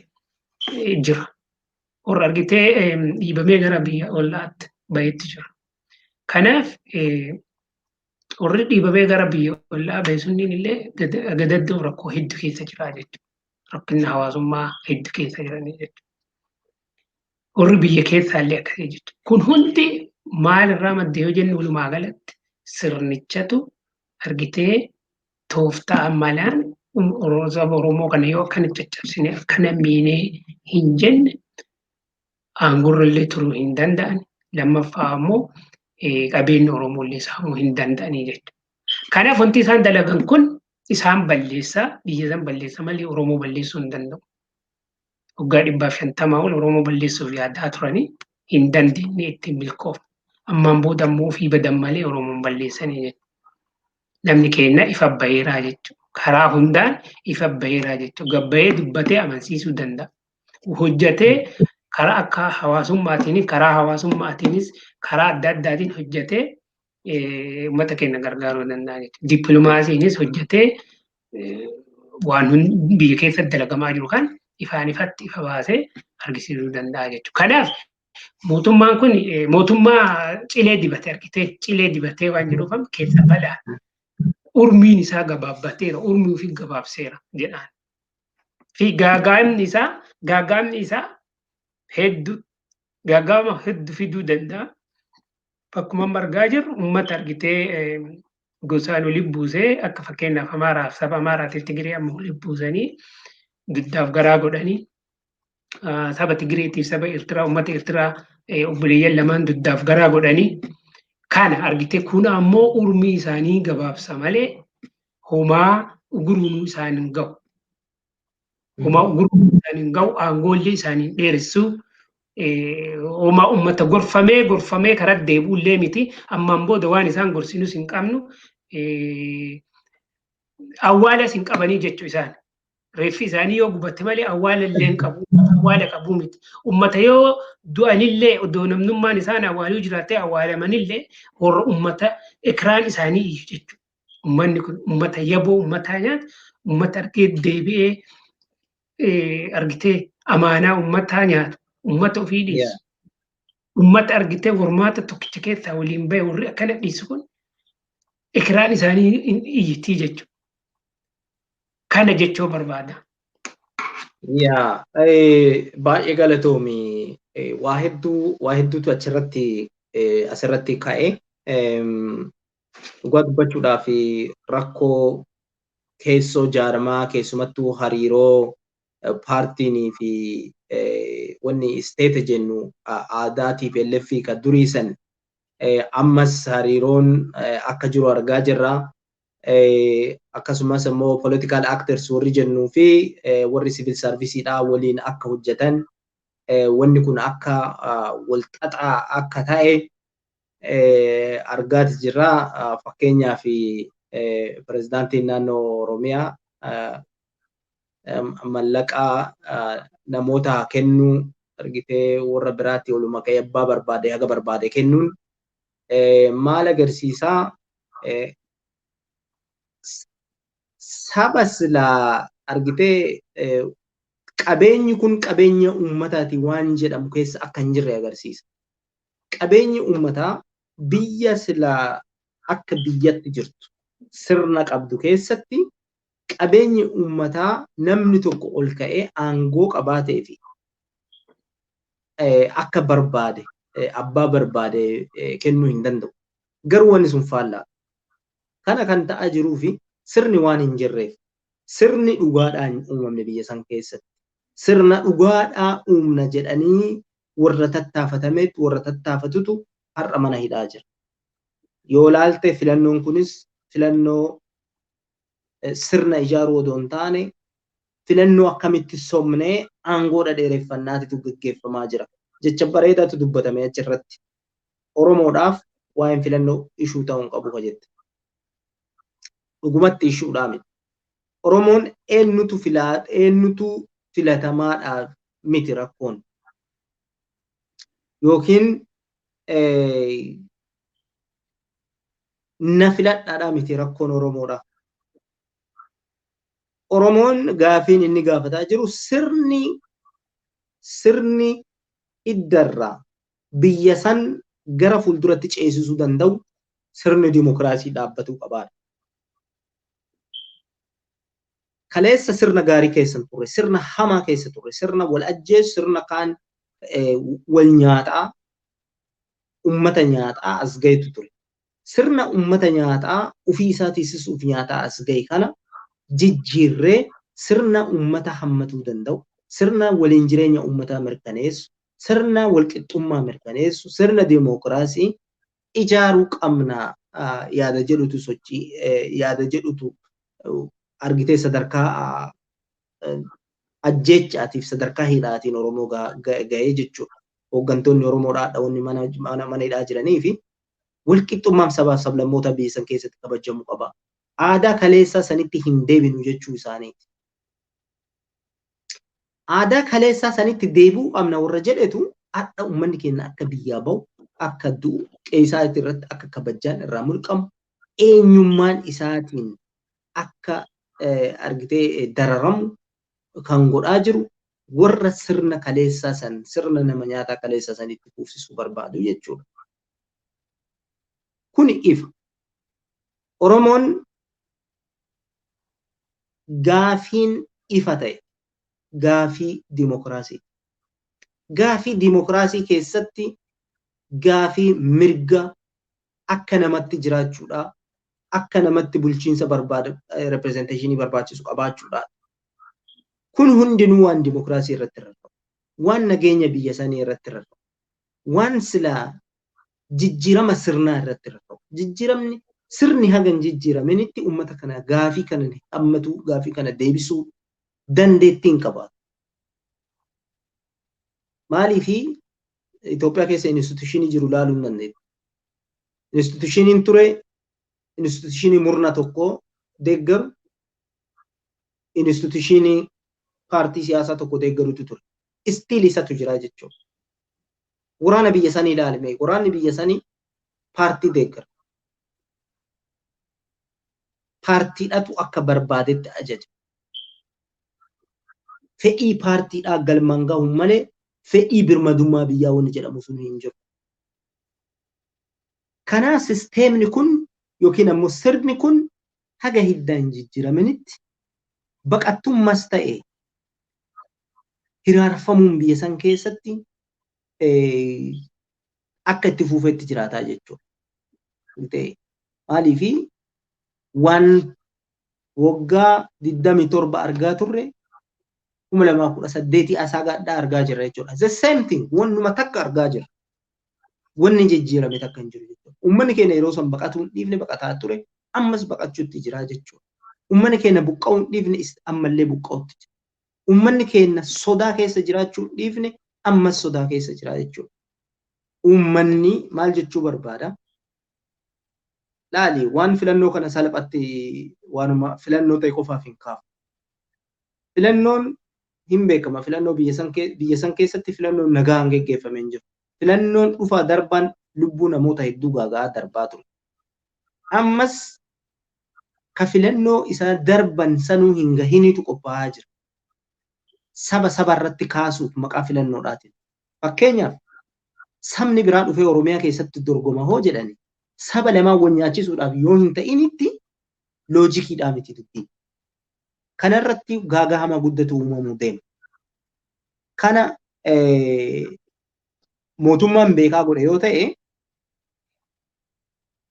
jira. Warra argitee dhiibamee gara biyya ollaatti bahetti jira. Kanaaf warri dhiibamee gara biyya ollaa bahe sunniin illee gadaddoo rakkoo hedduu keessa jira jechuudha. Rakkinni hawaasummaa hedduu keessa jiranii jechuudha. Warri biyya keessaa illee akkasii jechuudha. Kun hundi maalirraa madde yoo jennu, walumaa galatti sirnichatu argitee tooftaa malaan saba Oromoo kana yoo akkana caccabsine, akkana miinee hin jenne, aangorra illee turuu hin danda'an. Lammaffaa ammoo qabeenya Oromoo illee saamuu hin danda'anii jechuudha. Kanaaf wanti isaan dalagan kun isaan balleessaa, biyya isaan balleessa malee Oromoo balleessuu hin danda'u. Waggaa 150 ol Oromoo balleessuuf yaadaa turanii hin dandeenye ittiin milkoofne. Ammaan booda immoo ofii badan malee Oromoon balleessanii jechuudha. Namni keenya ifa baheeraa jechuudha. Karaa hundaan ifa baheeraa jechuudha. Gabbayee dubbatee amansiisuu danda'a. Hojjetee karaa akka hawaasummaatiin karaa hawaasummaatiinis karaa adda addaatiin hojjetee uummata keenya gargaaruu danda'a jechuudha. Dippiloomaasiinis hojjetee waan biyya keessatti dalagamaa jiru kan ifaan ifatti ifa baasee argisiisuu danda'a jechuudha. Kanaaf mootummaan kun mootummaa cilee dibatee argitee cilee dibatee waan jedhuuf keessa balaa urmiin isaa gabaabbateera urmii ofii gabaabseera jedhaan. Fi gaagaamni isaa hedduu gaagaama hedduu fiduu danda'a. Akkuma argaa jirru uummata argitee gosaan olii buusee akka fakkeenyaaf Amaaraaf saba Amaaraatiif Tigiree amma olii buusanii dugdaaf garaa godhanii saba Tigireetiif saba Eertiraa uummata Eertiraa obboleeyyan lamaan dugdaaf garaa godhanii kana argitee kun ammoo urmii isaanii gabaabsa malee homaa uguruunuu isaan hin gahu. Homaa uguruunuu isaan hin gahu aangoollee isaanii dheeressuu homaa uummata gorfamee gorfamee karaa deebi'ullee miti ammaan booda waan isaan gorsinus hin qabnu awwaalas hin qabanii jechuu isaan. Reeffi isaanii yoo gubatte malee awwaala illee hin qabu. Awwaala qabuu miti. Uummata yoo du'anillee odoo namnummaan isaan awwaaluu jiraattee awwaalamanillee warra uummata ikiraan isaanii iyyu jechuudha. Uummanni kun uummata yaboo uummataa nyaata uummata argee deebi'ee argitee amaanaa uummataa nyaatu uummata ofii dhiisu. Uummata argitee hormaata tokkicha keessaa waliin bahe warri akkana dhiisu kun ikiraan isaanii iyyitii jechuudha. Kana jechuu barbaada. Yaa baay'ee galatoomi. Waa hedduu waa hedduutu achirratti asirratti ka'e. Dhugaa dubbachuudhaaf rakkoo keessoo jaarmaa keessumattuu hariiroo paartiinii fi wanni isteeta jennu aadaa TPLF kan durii san ammas hariiroon akka jiru argaa jirra. Akkasumas immoo political actors warri jennuu fi warri civil serviceidha waliin akka hojjetan wanni kun akka wal xaxaa akka ta'e argaati jirra. Fakkeenyaaf pirezidaantiin naannoo Oromiyaa mallaqa namoota kennuu argitee warra biraatti oluma ka'ee abbaa barbaade haga barbaade kennuun maal agarsiisaa? Saba silaa argitee qabeenyi kun qabeenya uummataati waan jedhamu keessa akka hin jirre agarsiisa. Qabeenyi uummataa biyya silaa akka biyyatti jirtu sirna qabdu keessatti qabeenyi uummataa namni tokko ol ka'ee aangoo qabaatee fi akka barbaade abbaa barbaade kennuu hin danda'u. Garuu wanni sun faallaa. Kana kan ta'aa jiruu fi sirni waan hin jirreef sirni dhugaadhaan uumamne biyya san keessatti sirna dhugaadhaa uumna jedhanii warra tattaafatametu warra tattaafatutu har'a mana hidhaa jira. Yoo laalte filannoon kunis filannoo sirna ijaaruu odoo hin taane filannoo akkamitti somnee aangoodha dheereffannaatitu gaggeeffamaa jira. Jecha bareedaatu dubbatame achirratti. Oromoodhaaf waa'een filannoo ishuu ta'uu hin qabu jette. Dhugumatti ishuudhaa miti. Oromoon eenyutu eenyutu filatamaadhaaf miti rakkoon. Yookiin na filadhaadhaa miti rakkoon Oromoodha. Oromoon gaafiin inni gaafataa jiru sirni iddarraa biyya san gara fuulduratti ceesisuu danda'u sirni dimokiraasii dhaabbatuu qabaadha. Kaleessa sirna gaarii keessa turre, sirna hamaa keessa turre, sirna wal ajjeesu, sirna kaan wal nyaataa, ummata nyaataa as gahetu ture. Sirna ummata nyaataa ofii isaa tiisisuuf nyaataa as gahe kana jijjiirree sirna ummata hammatuu danda'u, sirna waliin jireenya ummataa mirkaneessu, sirna walqixxummaa mirkaneessu, sirna dimokiraasii ijaaruu qabna yaada jedhutu sochii yaada jedhutu argitee sadarkaa ajjeechaatiif sadarkaa hidhaatiin Oromoo ga'ee jechuudha. Hooggantoonni Oromoodhaa dha'oonni mana hidhaa jiranii fi walqixxummaan sabaaf sablammoota biyya san keessatti kabajamuu qaba. Aadaa kaleessaa sanitti hin deebinu jechuu isaaniiti. Aadaa kaleessaa sanitti deebi'uu qabna warra jedhetu hadha uummanni keenya akka biyyaa bahu, akka du'u, qe'ee irratti akka kabajaan irraa mulqamu, eenyummaan isaatiin akka argitee dararamu kan godhaa jiru warra sirna kaleessaa san, sirna nama nyaataa kaleessaa sanitti kuufsisuu barbaadu jechuudha. Kuni ifa. Oromoon gaafiin ifa ta'e gaafii dimokiraasii. Gaafii dimokiraasii keessatti gaafii mirga akka namatti jiraachuudha, akka namatti bulchiinsa barbaada, representation barbaachisu qabaachuudha. Kun hundinuu waan dimokiraasii irratti rarra'u, waan nageenya biyya sanii irratti rarra'u, waan silaa jijjiirama sirnaa irratti rarra'u. Jijjiiramni sirni haga hin jijjiiraminitti uummata kana gaafii kana hammatu, gaafii kana deebisuu dandeettii hin qabaatu. Maaliifi Itoophiyaa keessa institution jiru ilaaluu hin dandeettu. Institutioniin ture institution murna tokko deeggaru, institution paartii siyaasaa tokko deeggarutu ture. Still isatu jira jechuudha. Waraana biyya sanii ilaalime, waraanni biyya sanii paartii deeggara. Paartiidhatu akka barbaadetti ajaja. Fedhii paartiidhaa galmaan gahuun malee fedhii birmadummaa biyyaa wanni jedhamu sun hin jiru. Kanaaf sisteemni kun yookiin ammoo sirni kun haga hiddaan hin jijjiiraminitti baqattummas ta'e hiraarfamuun biyya san keessatti akka itti fuufetti jiraataa jechuudha. Maaliifi waan waggaa 27 argaa turre 2018 asaa gadhaa argaa jirra jechuudha. The same thing, wannuma takka argaa jirra. Wanni jijjiirame takka hin jiru jechuudha. Uummanni keenya yeroo san baqatuu hin dhiifne, baqataa ture, ammas baqachuutti jira jechuudha. Uummanni keenya buqqa'uu hin dhiifne, ammallee buqqa'utti jira. Uummanni keenya sodaa keessa jiraachuu hin dhiifne, ammas sodaa keessa jira jechuudha. Uummanni maal jechuu barbaada? Laali, waan filannoo kana salphatti waanuma filannoo ta'e qofaaf hin kaafu. Filannoon hin beekama. Filannoo biyya san keessatti filannoon nagaan geggeeffame hin jiru. Filannoon dhufaa darbaan lubbuu namoota hedduu gaaga'aa darbaa ture. Ammas ka filannoo isaa darban sanuu hin gahinitu qophaa'aa jira. Saba saba irratti kaasuuf maqaa filannoodhaatiin. Fakkeenyaaf, sabni biraa dhufee Oromiyaa keessatti dorgoma hoo jedhani, saba lamaan wal nyaachisuudhaaf yoo hin ta'initti loojikiidhaa miti dubbiin. Kanarratti gaaga'ama guddatu uumamuu deema. Kana mootummaan beekaa godhe yoo ta'e,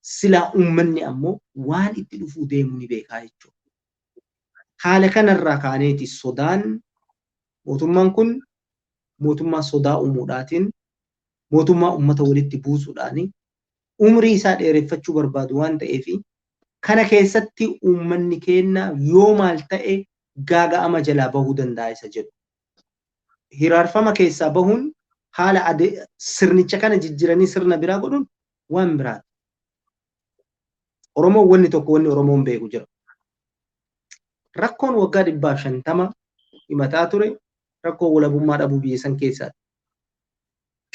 silaa uummanni ammoo waan itti dhufuu deemu ni beekaa jechuudha. Haala kanarraa kaaneeti sodaan mootummaan kun mootummaa sodaa uumuudhaatiin, mootummaa uummata walitti buusuudhaani umrii isaa dheereffachuu barbaadu waan ta'eef, kana keessatti uummanni keenya yoo maal ta'e gaaga'ama jalaa bahuu danda'a isa jedhu. Hiraarfama keessaa bahuun haala sirnicha kana jijjiiranii sirna biraa godhuun waan biraati. Oromoon wanni tokko, wanni Oromoon beeku jira. Rakkoon waggaa 150 himataa ture rakkoo walabummaa dhabuu biyya san keessaati.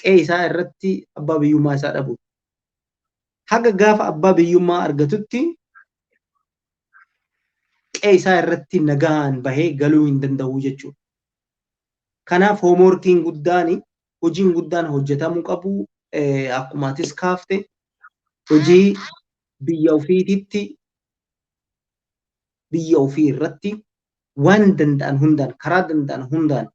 Qe'ee isaa irratti abbaa biyyummaa isaa dhabu. Haga gaafa abbaa biyyummaa argatutti qe'ee isaa irratti nagaan bahee galuu hin danda'u jechuudha. Kanaaf homeworkiin guddaan, hojiin guddaan hojjetamuu qabu, akkuma atis kaafte, hojii biyya ofiititti, biyya ofii irratti waan danda'an hundaan, karaa danda'an hundaan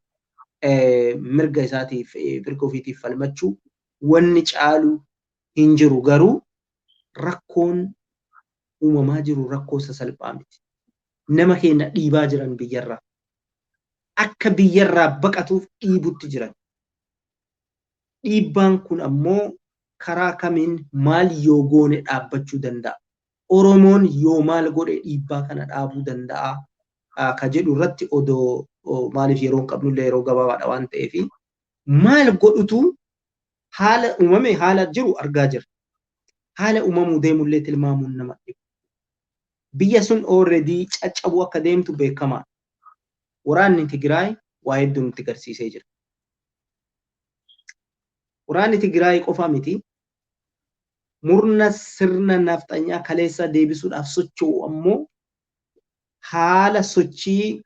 mirga isaatiif, mirga ofiitiif falmachuu wanni caalu hin jiru. Garuu rakkoon uumamaa jiru rakkoo sasalphaa miti. Nama keenya dhiibaa jiran biyyarraa. Akka biyyarraa baqatuuf dhiibutti jiran. Dhiibbaan kun ammoo karaa kamiin, maal yoo goone dhaabbachuu danda'a? Oromoon yoo maal godhe dhiibbaa kana dhaabuu danda'a? Ka jedhu irratti odoo Maaliif yeroo hin qabnullee yeroo gabaabaadha waan ta'eef, maal godhutu haala uumame, haala jiru argaa jira. Haala uumamuu deemullee tilmaamuun nama dhibu. Biyya sun already caccabuu akka deemtu beekamaadha. Waraanni Tigraay waa hedduu nutti agarsiisee jira. Waraanni Tigraay qofa miti. Murna sirna nafxanyaa kaleessa deebisuudhaaf socho'u ammoo haala sochii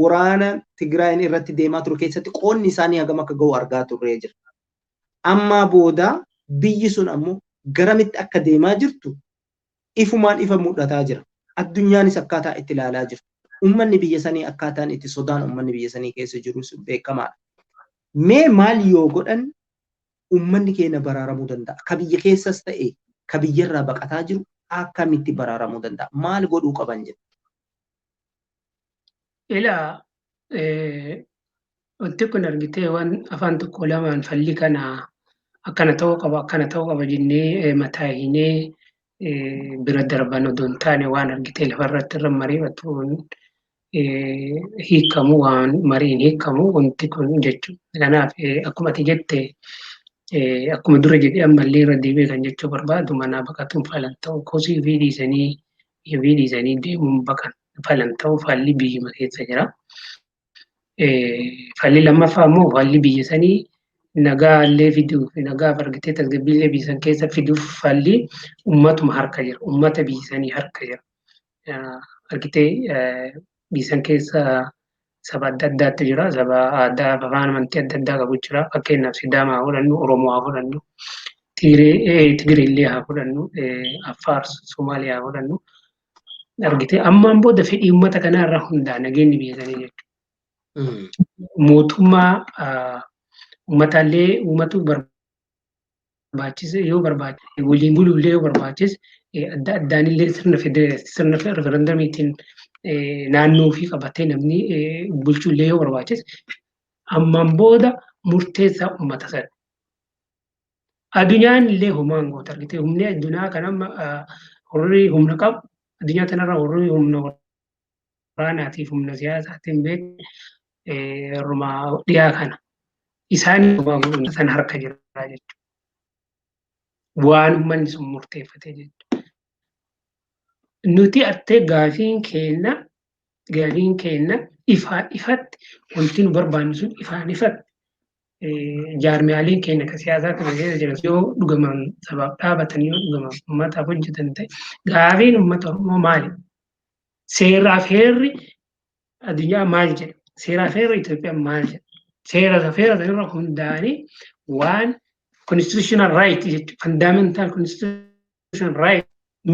waraana Tigraayin irratti deemaa ture keessatti qoonni isaanii hagam akka ga'u argaa turree jira. Ammaa booda biyyi sun ammoo garamitti akka deemaa jirtu ifumaan ifa mul'ataa jira. Addunyaanis akkaataa itti ilaalaa jirtu. Uummanni biyya sanii akkaataan itti sodaan uummanni biyya sanii keessa jirus beekamaadha. Mee maal yoo godhan uummanni keenya baraaramuu danda'a? Ka biyya keessas ta'e ka biyyarraa baqataa jiru akkamitti baraaramuu danda'a? Maal godhuu qaban jedha? Ilaa, wanti kun argitee waan afaan tokko lamaan falli kana akkana ta'uu qaba, akkana ta'uu qaba jennee mataa hinee bira darban odoo hin taane, waan argitee lafarratti irra mari'atuun hiikamu, waan mariin hiikamu wanti kun jechuudha. Kanaaf akkuma ati jette, akkuma dura jedhee ammallee irra deebi'ee kan jechuu barbaadu, manaa baqatuun falan ta'u, kosii ofii dhiisanii deemuun baqan falan ta'u, falli biyyuma keessa jira. Falli lammaffaa immoo falli biyya sanii nagaa illee fiduuf, nagaaf argitee tasgabbii illee biyya san keessa fiduuf falli uummatuma harka jira. Uummata biyya sanii harka jira. Argitee biyya san keessa saba adda addaatu jira. Saba aadaa, afaan, amantii adda addaa qabu jira. Fakkeenyaaf Sidaamaa haa fudhannu, Oromoo haa fudhannu, Tigiree illee haa fudhannu, Affaar, Somaaliyaa haa fudhannu. Argitee ammaan booda fedhii uummata kanaa irraa hundaa'a nageenyi biyya sanii jechuudha. Mootummaa uummataallee uummatu barbaachise yoo barbaachise, waliin buluullee yoo barbaachise, adda addaanillee sirna referendamiitiin naannoo ofii qabatee namni bulchuullee yoo barbaachise, ammaan booda murteessaa uummata sana. Addunyaan illee homaan goota argite, humni addunyaa kan amma warri humna qabu addunyaa kanarra, warri humna waraanaatiif humna siyaasaatiin beeku warruma dhiyaa kana. Isaan homaa godhuun sana harka jira jechuudha. Waan uummanni sun murteeffate jechuudha. Nuti artee gaafiin keenya ifaan ifatti, wanti nu barbaannu sun ifaan ifatti, jaarmiyaaleen keenya kan siyaasaa kana keessa jiran yoo dhugamaan sabaaf dhaabatan, yoo dhugamaan uummataaf hojjetan ta'e, gaafiin uummata Oromoo maali? Seeraaf heerri addunyaa maal jedha? Seeraaf heerri Itoophiyaa maal jedha? Seera heera sanarra hundaa'anii waan constitutional right jechuudha. Fundamental constitutional right,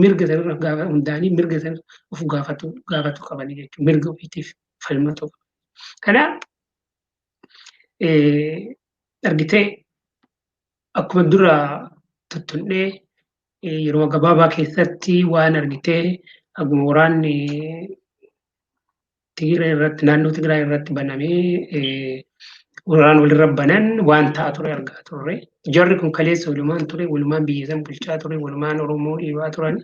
mirga sanarra gaafa hundaa'anii mirga sana of gaafatu qabanii jechuudha. Mirga ofiitiif falmatu qabu. Kanaaf argitee akkuma dura tuttunnee yeroo gabaabaa keessatti waan argitee akkuma waraanni Tigraay irratti, naannoo Tigraay irratti banamee waraan walirra banan waan ta'aa ture argaa turre. Jarri kun kaleessa walumaan ture, walumaan biyya san bulchaa ture, walumaan Oromoo dhiibaa turan.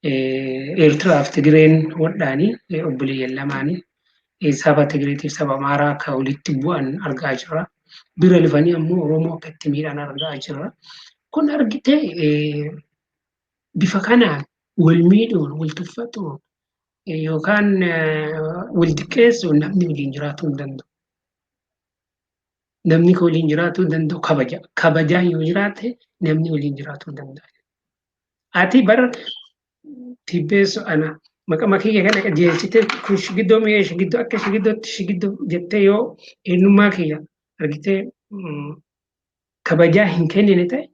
Eertiraaf Tigireen hodhaanii obboleeyyan lamaanii saba Tigireetiif saba Amaaraa akka walitti bu'an argaa jirra. Bira lufanii ammoo Oromoo akka itti miidhan argaa jirra. Kun argitee bifa kanaan wal miidhuun, wal tuffatuun yookaan wal xiqqeessuun namni waliin jiraatuu hin danda'u. Namni waliin jiraatuu danda'u kabaja. Kabajaan yoo jiraate namni waliin jiraatuu danda'a. Ati bara tibbeessu ana maqama kiyya kana qajeelchite, kun shigiddoo mi'ee shigiddoo akka shigiddootti shigiddoo jettee yoo eenyummaa kiyya argitee kabajaa hin kennine ta'e,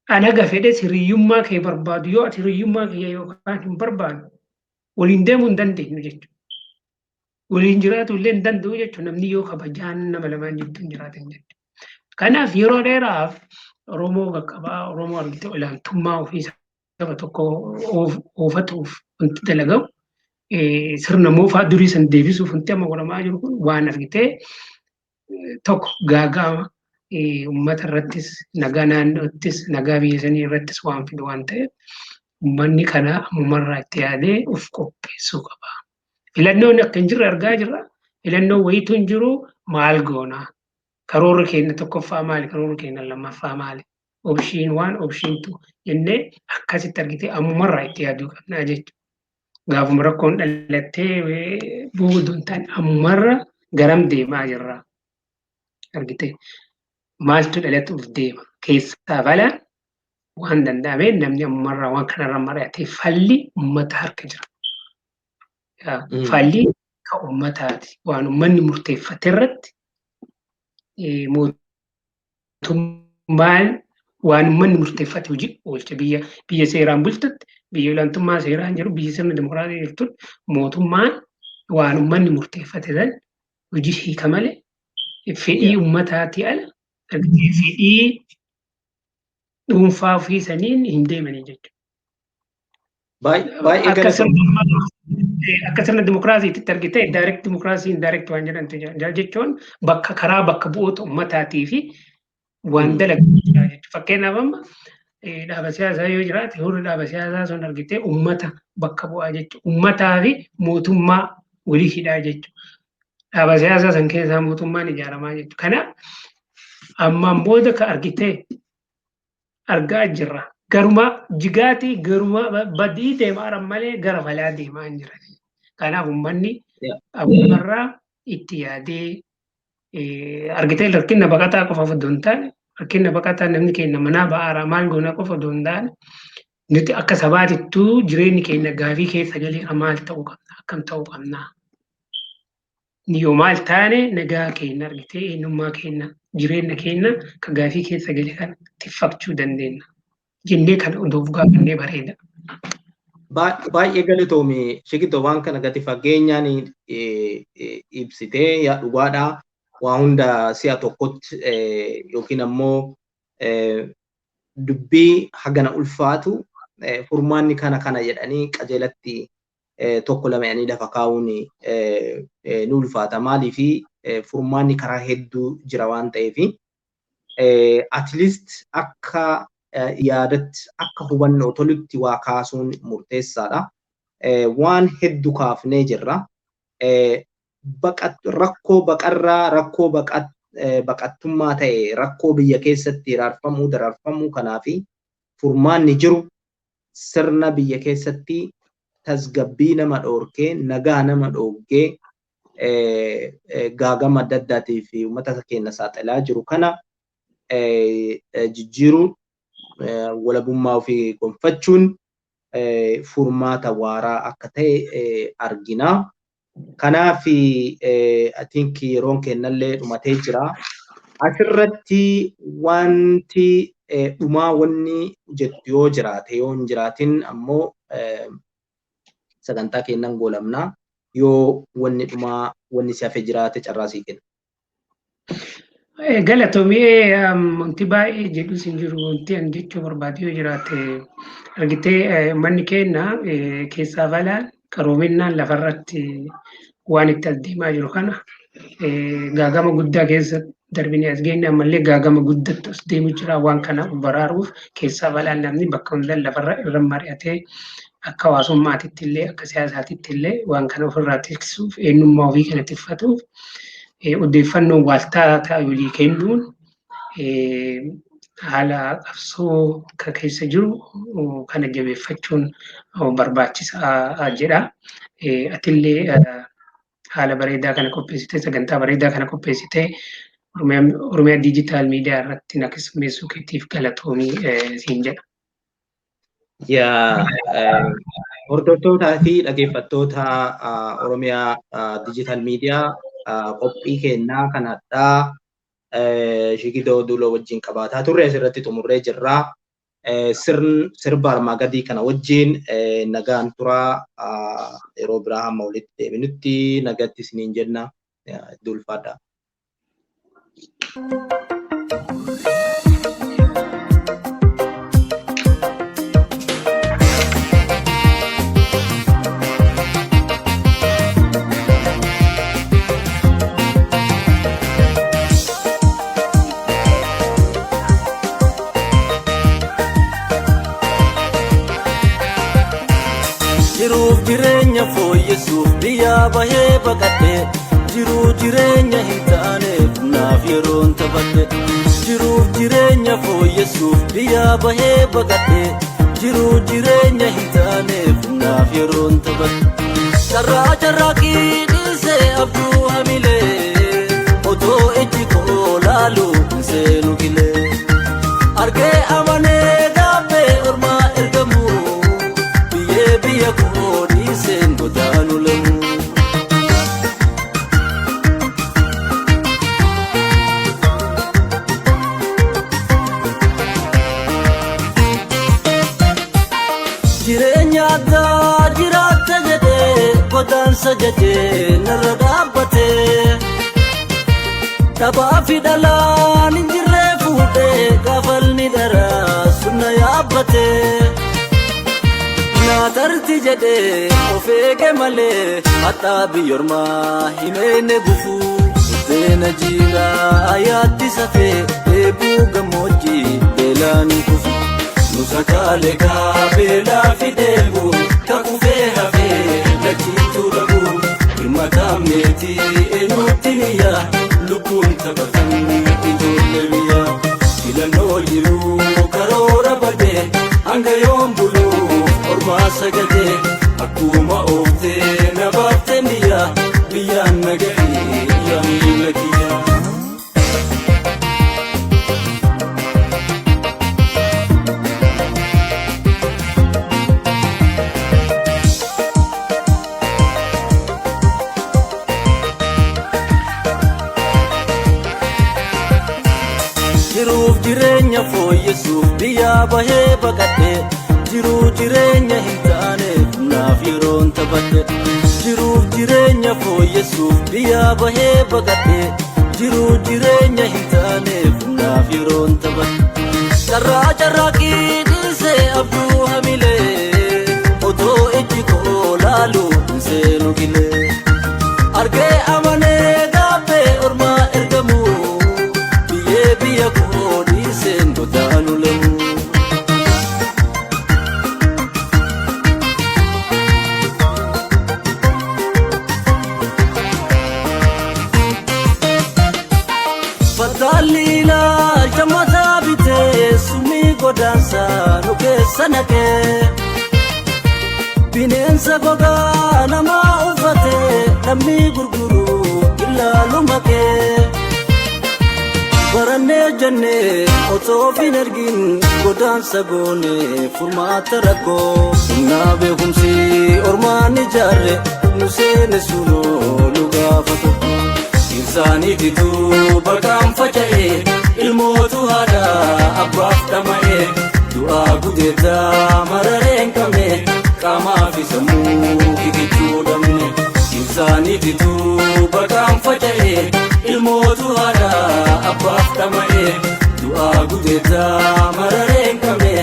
ana fedhes hiriyyummaa kee barbaadu, yoo ati hiriyyummaa kiyya yookaan hin barbaanne, waliin deemuu hin dandeenyu jechuudha. Waliin jiraatu illee hin danda'u jechuudha namni yoo kabajaan nama lamaan jidduu hin jiraatin jechuudha. Kanaaf yeroo dheeraaf Oromoo qaqqabaa, Oromoo argite olaantummaa ofii saba tokko oofatuuf wanti dalagamu, sirna moofaa durii san deebisuuf wanti amma godhamaa jiru kun waan argitee tokko gaaga'ama uummata irrattis, nagaa naannoottis, nagaa biyya sanii irrattis waan fidu waan ta'eef, uummanni kana ammumarraa itti yaadee of qopheessuu qaba. Filannoon akka hin jirre argaa jirra. Filannoo wayiitu hin jiru, maal goonaa? Karoorri keenya tokkoffaa maali? Karoorri keenya lammaffaa maali? Option one, option two jennee akkasitti argitee ammumarraa itti yaaduu qabnaa jechuudha. Gaafuma rakkoon dhalattee bu'uu hin taane, ammumarra garam deemaa jirra? Argitee, maaltu dhalatuuf deema? Keessaa balaan waan danda'ameen namni ammumarraa waan kanarra mari'atee, falli uummata harka jira. Falli ka uummataati. Waan uummanni murteeffate irratti mootummaan waan uummanni murteeffate hojii oolcha. Biyya seeraan bultutti, biyya olaantummaa seeraan jiru, biyya sirna dimokiraasii jirtutti, mootummaan waan uummanni murteeffate san hojii hiika malee fedhii uummataatii ala fedhii dhuunfaa ofii saniin hin deemanii jechuudha. Baay'ee. Akka sirna dimokiraasiitti argite, direct democracy, indirect waan jedhamtu jira jechuun bakka karaa bakka bu'oota uummataatii fi waan dalagu jira jechuudha. Fakkeenyaaf, amma dhaaba siyaasaa yoo jiraate, hurri dhaaba siyaasaa sun argite uummata bakka bu'aa jechuudha. Uummataa fi mootummaa walii hidhaa jechuudha. Dhaaba siyaasaa san keessaa mootummaan ijaaramaa jechuudha. Kanaaf ammaan booda ka argite argaa jirra. Garuma jigaatii, garuma badii deemaa malee gara balaa deemaa hin jiran. Kanaaf uummanni ammarraa itti yaadee argitee, rakkina baqataa qofa osoo hin taane, rakkina baqataa namni keenya manaa ba'aaraa maal goona qofa osoo hin taane, nuti akka sabaatittuu jireenyi keenya gaafii keessa galee, maal ta'uu qabna, akkam ta'uu qabna? Yoo maal taane nagaa keenya argitee, eenyummaa keenya, jireenya keenya ka gaafii keessa gale kana tiffachuu dandeenya jennee kana oduuf gaafannee bareeda. Baay'ee galatoomi, Shigitoo, waan kana gadi fageenyaan ibsitee. Yaa, dhugaadhaa, waa hunda si'a tokkotti yookiin ammoo dubbii hagana ulfaatu furmaanni kana kana jedhanii qajeelatti tokko lama jedhanii lafa kaa'uun ni ulfaata. Maaliifi, furmaanni karaa hedduu jira waan ta'eefi, at least akka yaadatti, akka hubannoo tolutti waa kaasuun murteessaadha. Waan hedduu kaafnee jirra. Rakkoo baqarraa, rakkoo baqattummaa ta'e, rakkoo biyya keessatti hiraarfamuu, daraarfamuu kanaafi furmaanni jiru sirna biyya keessatti tasgabbii nama dhoorkee, nagaa nama dhoorkee, gaagama adda addaatii fi uummata keenya saaxilaa jiru kana jijjiiruun, walabummaa ofii gonfachuun furmaata waaraa akka ta'e argina. Kanaaf I think yeroon kennallee dhumatee jira. Asirratti wanti dhumaa wanni jettu yoo jiraate, yoo hin jiraatin ammoo sagantaa kennan goolamna. Yoo wanni dhumaa wanni si hafe jiraate, carraa sii kenna. Galatoomii, wanti baay'ee jedhus hin jiru. Wanti ani jechuu barbaadu yoo jiraate, argitee, manni keenya keessaa balaan qaroominaan lafarratti waan itti as deemaa jiru kana, gaagama guddaa keessa darbinee as geenye, ammallee gaagama guddatti as deemu jira. Waan kana baraaruuf keessaa balaan namni bakka hundaan lafarra irra mari'atee, akka hawaasummaatitti illee, akka siyaasaatitti illee, waan kana ofirraa tiksuuf, eenyummaa ofii kana tiffatuuf, odeeffannoo waaltaa ta'e walii kennuun, haala qabsoo ka keessa jiru kana jabeeffachuun barbaachisaa jedha. Atillee haala bareedaa kana qopheessitee, sagantaa bareedaa kana qopheessitee, Oromiyaa Diijitaal Miidiyaa irratti na keessummeessuu keetiif galatoomii siin jedha. Yaa, hordoftootaa fi dhaggeeffattoota Oromiyaa Diijitaal Miidiyaa, qophii kennaa kanadhaa Shigidoo Duuloo wajjin qabaataa turre asirratti xumurree jirra. Sirba armaa gadii kana wajjin nagaan turaa, yeroo biraa hamma walitti deebinutti nagatti isiniin jenna. Hedduu ulfaadha. Jiruuf jireenya fooyyessuuf biyyaa bahee baqadhee. Jiruu jireenya hin taaneef naaf yeroon taphadhe. Jiruuf jireenya fooyyessuuf biyyaa bahee baqadhe. Jiruu jireenya hin taaneef naaf yeroon taphadhe. Carraa carraaqii dhiisee abduu hamilee, otoo ijji koo laalu hin seenu qilee. Argee amanee gaabbee ormaa ergamu, biyyee biyya koo dhiiseen godaanu lamu. Jireenya addaa jiraatta jedhee godaansa jajee narra dhaabbatee. Dhabaa fi dhalaan hin jirree fuudhee gaafalni dharaa sunna yaabbatee. Naatarti jedhee of eege malee haxaa biyyoormaa himeene gufuu. Buddeena jiidhaa ayaatti safee dheebuu gammoojjii beelaan hin kufu. Nusa kaalekaa beelaa fi dheebuu ka kufee hafee lachiituu dhabuu. Hirmataamneeti eenyutti niyya lubbuun taphatan ijoollee biyyaa. Filannoo jiruu karoora badee hanga yoom buluuf ormaa sagadee. Akkuma ooftee na baaftee biyya biyyaan na gahee yaa miila kiyya. Jiruuf jireenya fooyyessuuf biyyaa bahee baqadhe. Jiruu jireenya hin taaneef naaf yeroon taphadhe. Jiruuf jireenya fooyyessuuf biyyaa bahee baqadhe. Jiruu jireenya hin taaneef naaf yeroon taphadhe. Carraa carraaqii dhiisee abduu hamilee, otoo ijji koo laalu hin seenu qilee. Argee amanee gaabbee ormaa ergamu, biyyee biyya koo dhiiseen godaanu lamu. Fattaalli ilaalcha mataa bitee summii godaansaa nu keessa naqee. Bineensa gogaa namaa uffatee lammii gurguru ilaalu maqee. Barannee jennee otoo of hin ergin godaansa goone furmaata rakkoo. Humnaa beekumsi ormaan ijaarre nu seene sunoo nu gaafa tokko. Isaaniititu baqaan faca'ee ilmootu haadha abbaaf dhama'ee. Du'aa gudeetaa mararee hin qabne qaamaa fi sammuu kikichuu dhabne. Isaaniititu baqaan faca'ee ilmootu haadha abbaaf dhama'ee. Du'aa gudeetaa mararee hin qabne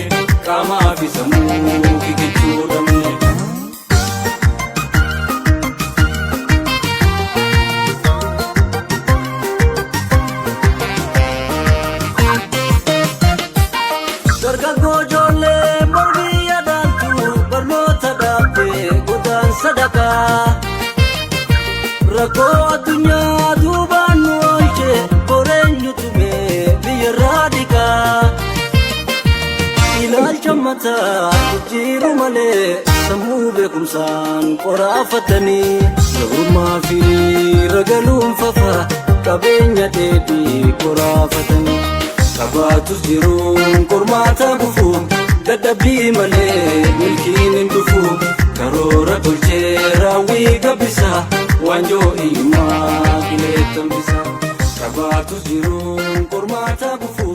qaamaa fi sammuu kikichuu dhabne. Dargaggoo ijoollee mormii yaadaantu barnoota dhaabdee godaansa dhaqaa. Rakkoo addunyaa duubaan nu oolche boreenyu tumee biyyarraa dhiqaa. Ilaalcha mataa jijjiiru malee sammuu beekumsaan qoraafatanii. Gabrummaa fi ragaluun fafa qabeenya dheedhii qoraafatanii. Qabaatus jiruun qormaata gufu dadhabbii malee milkiin hin dhufu. Karoora tolchee raawwii gabbisa waanjoo hiyyummaa qileetti hambisa. Qabaatus jiruun qormaata gufu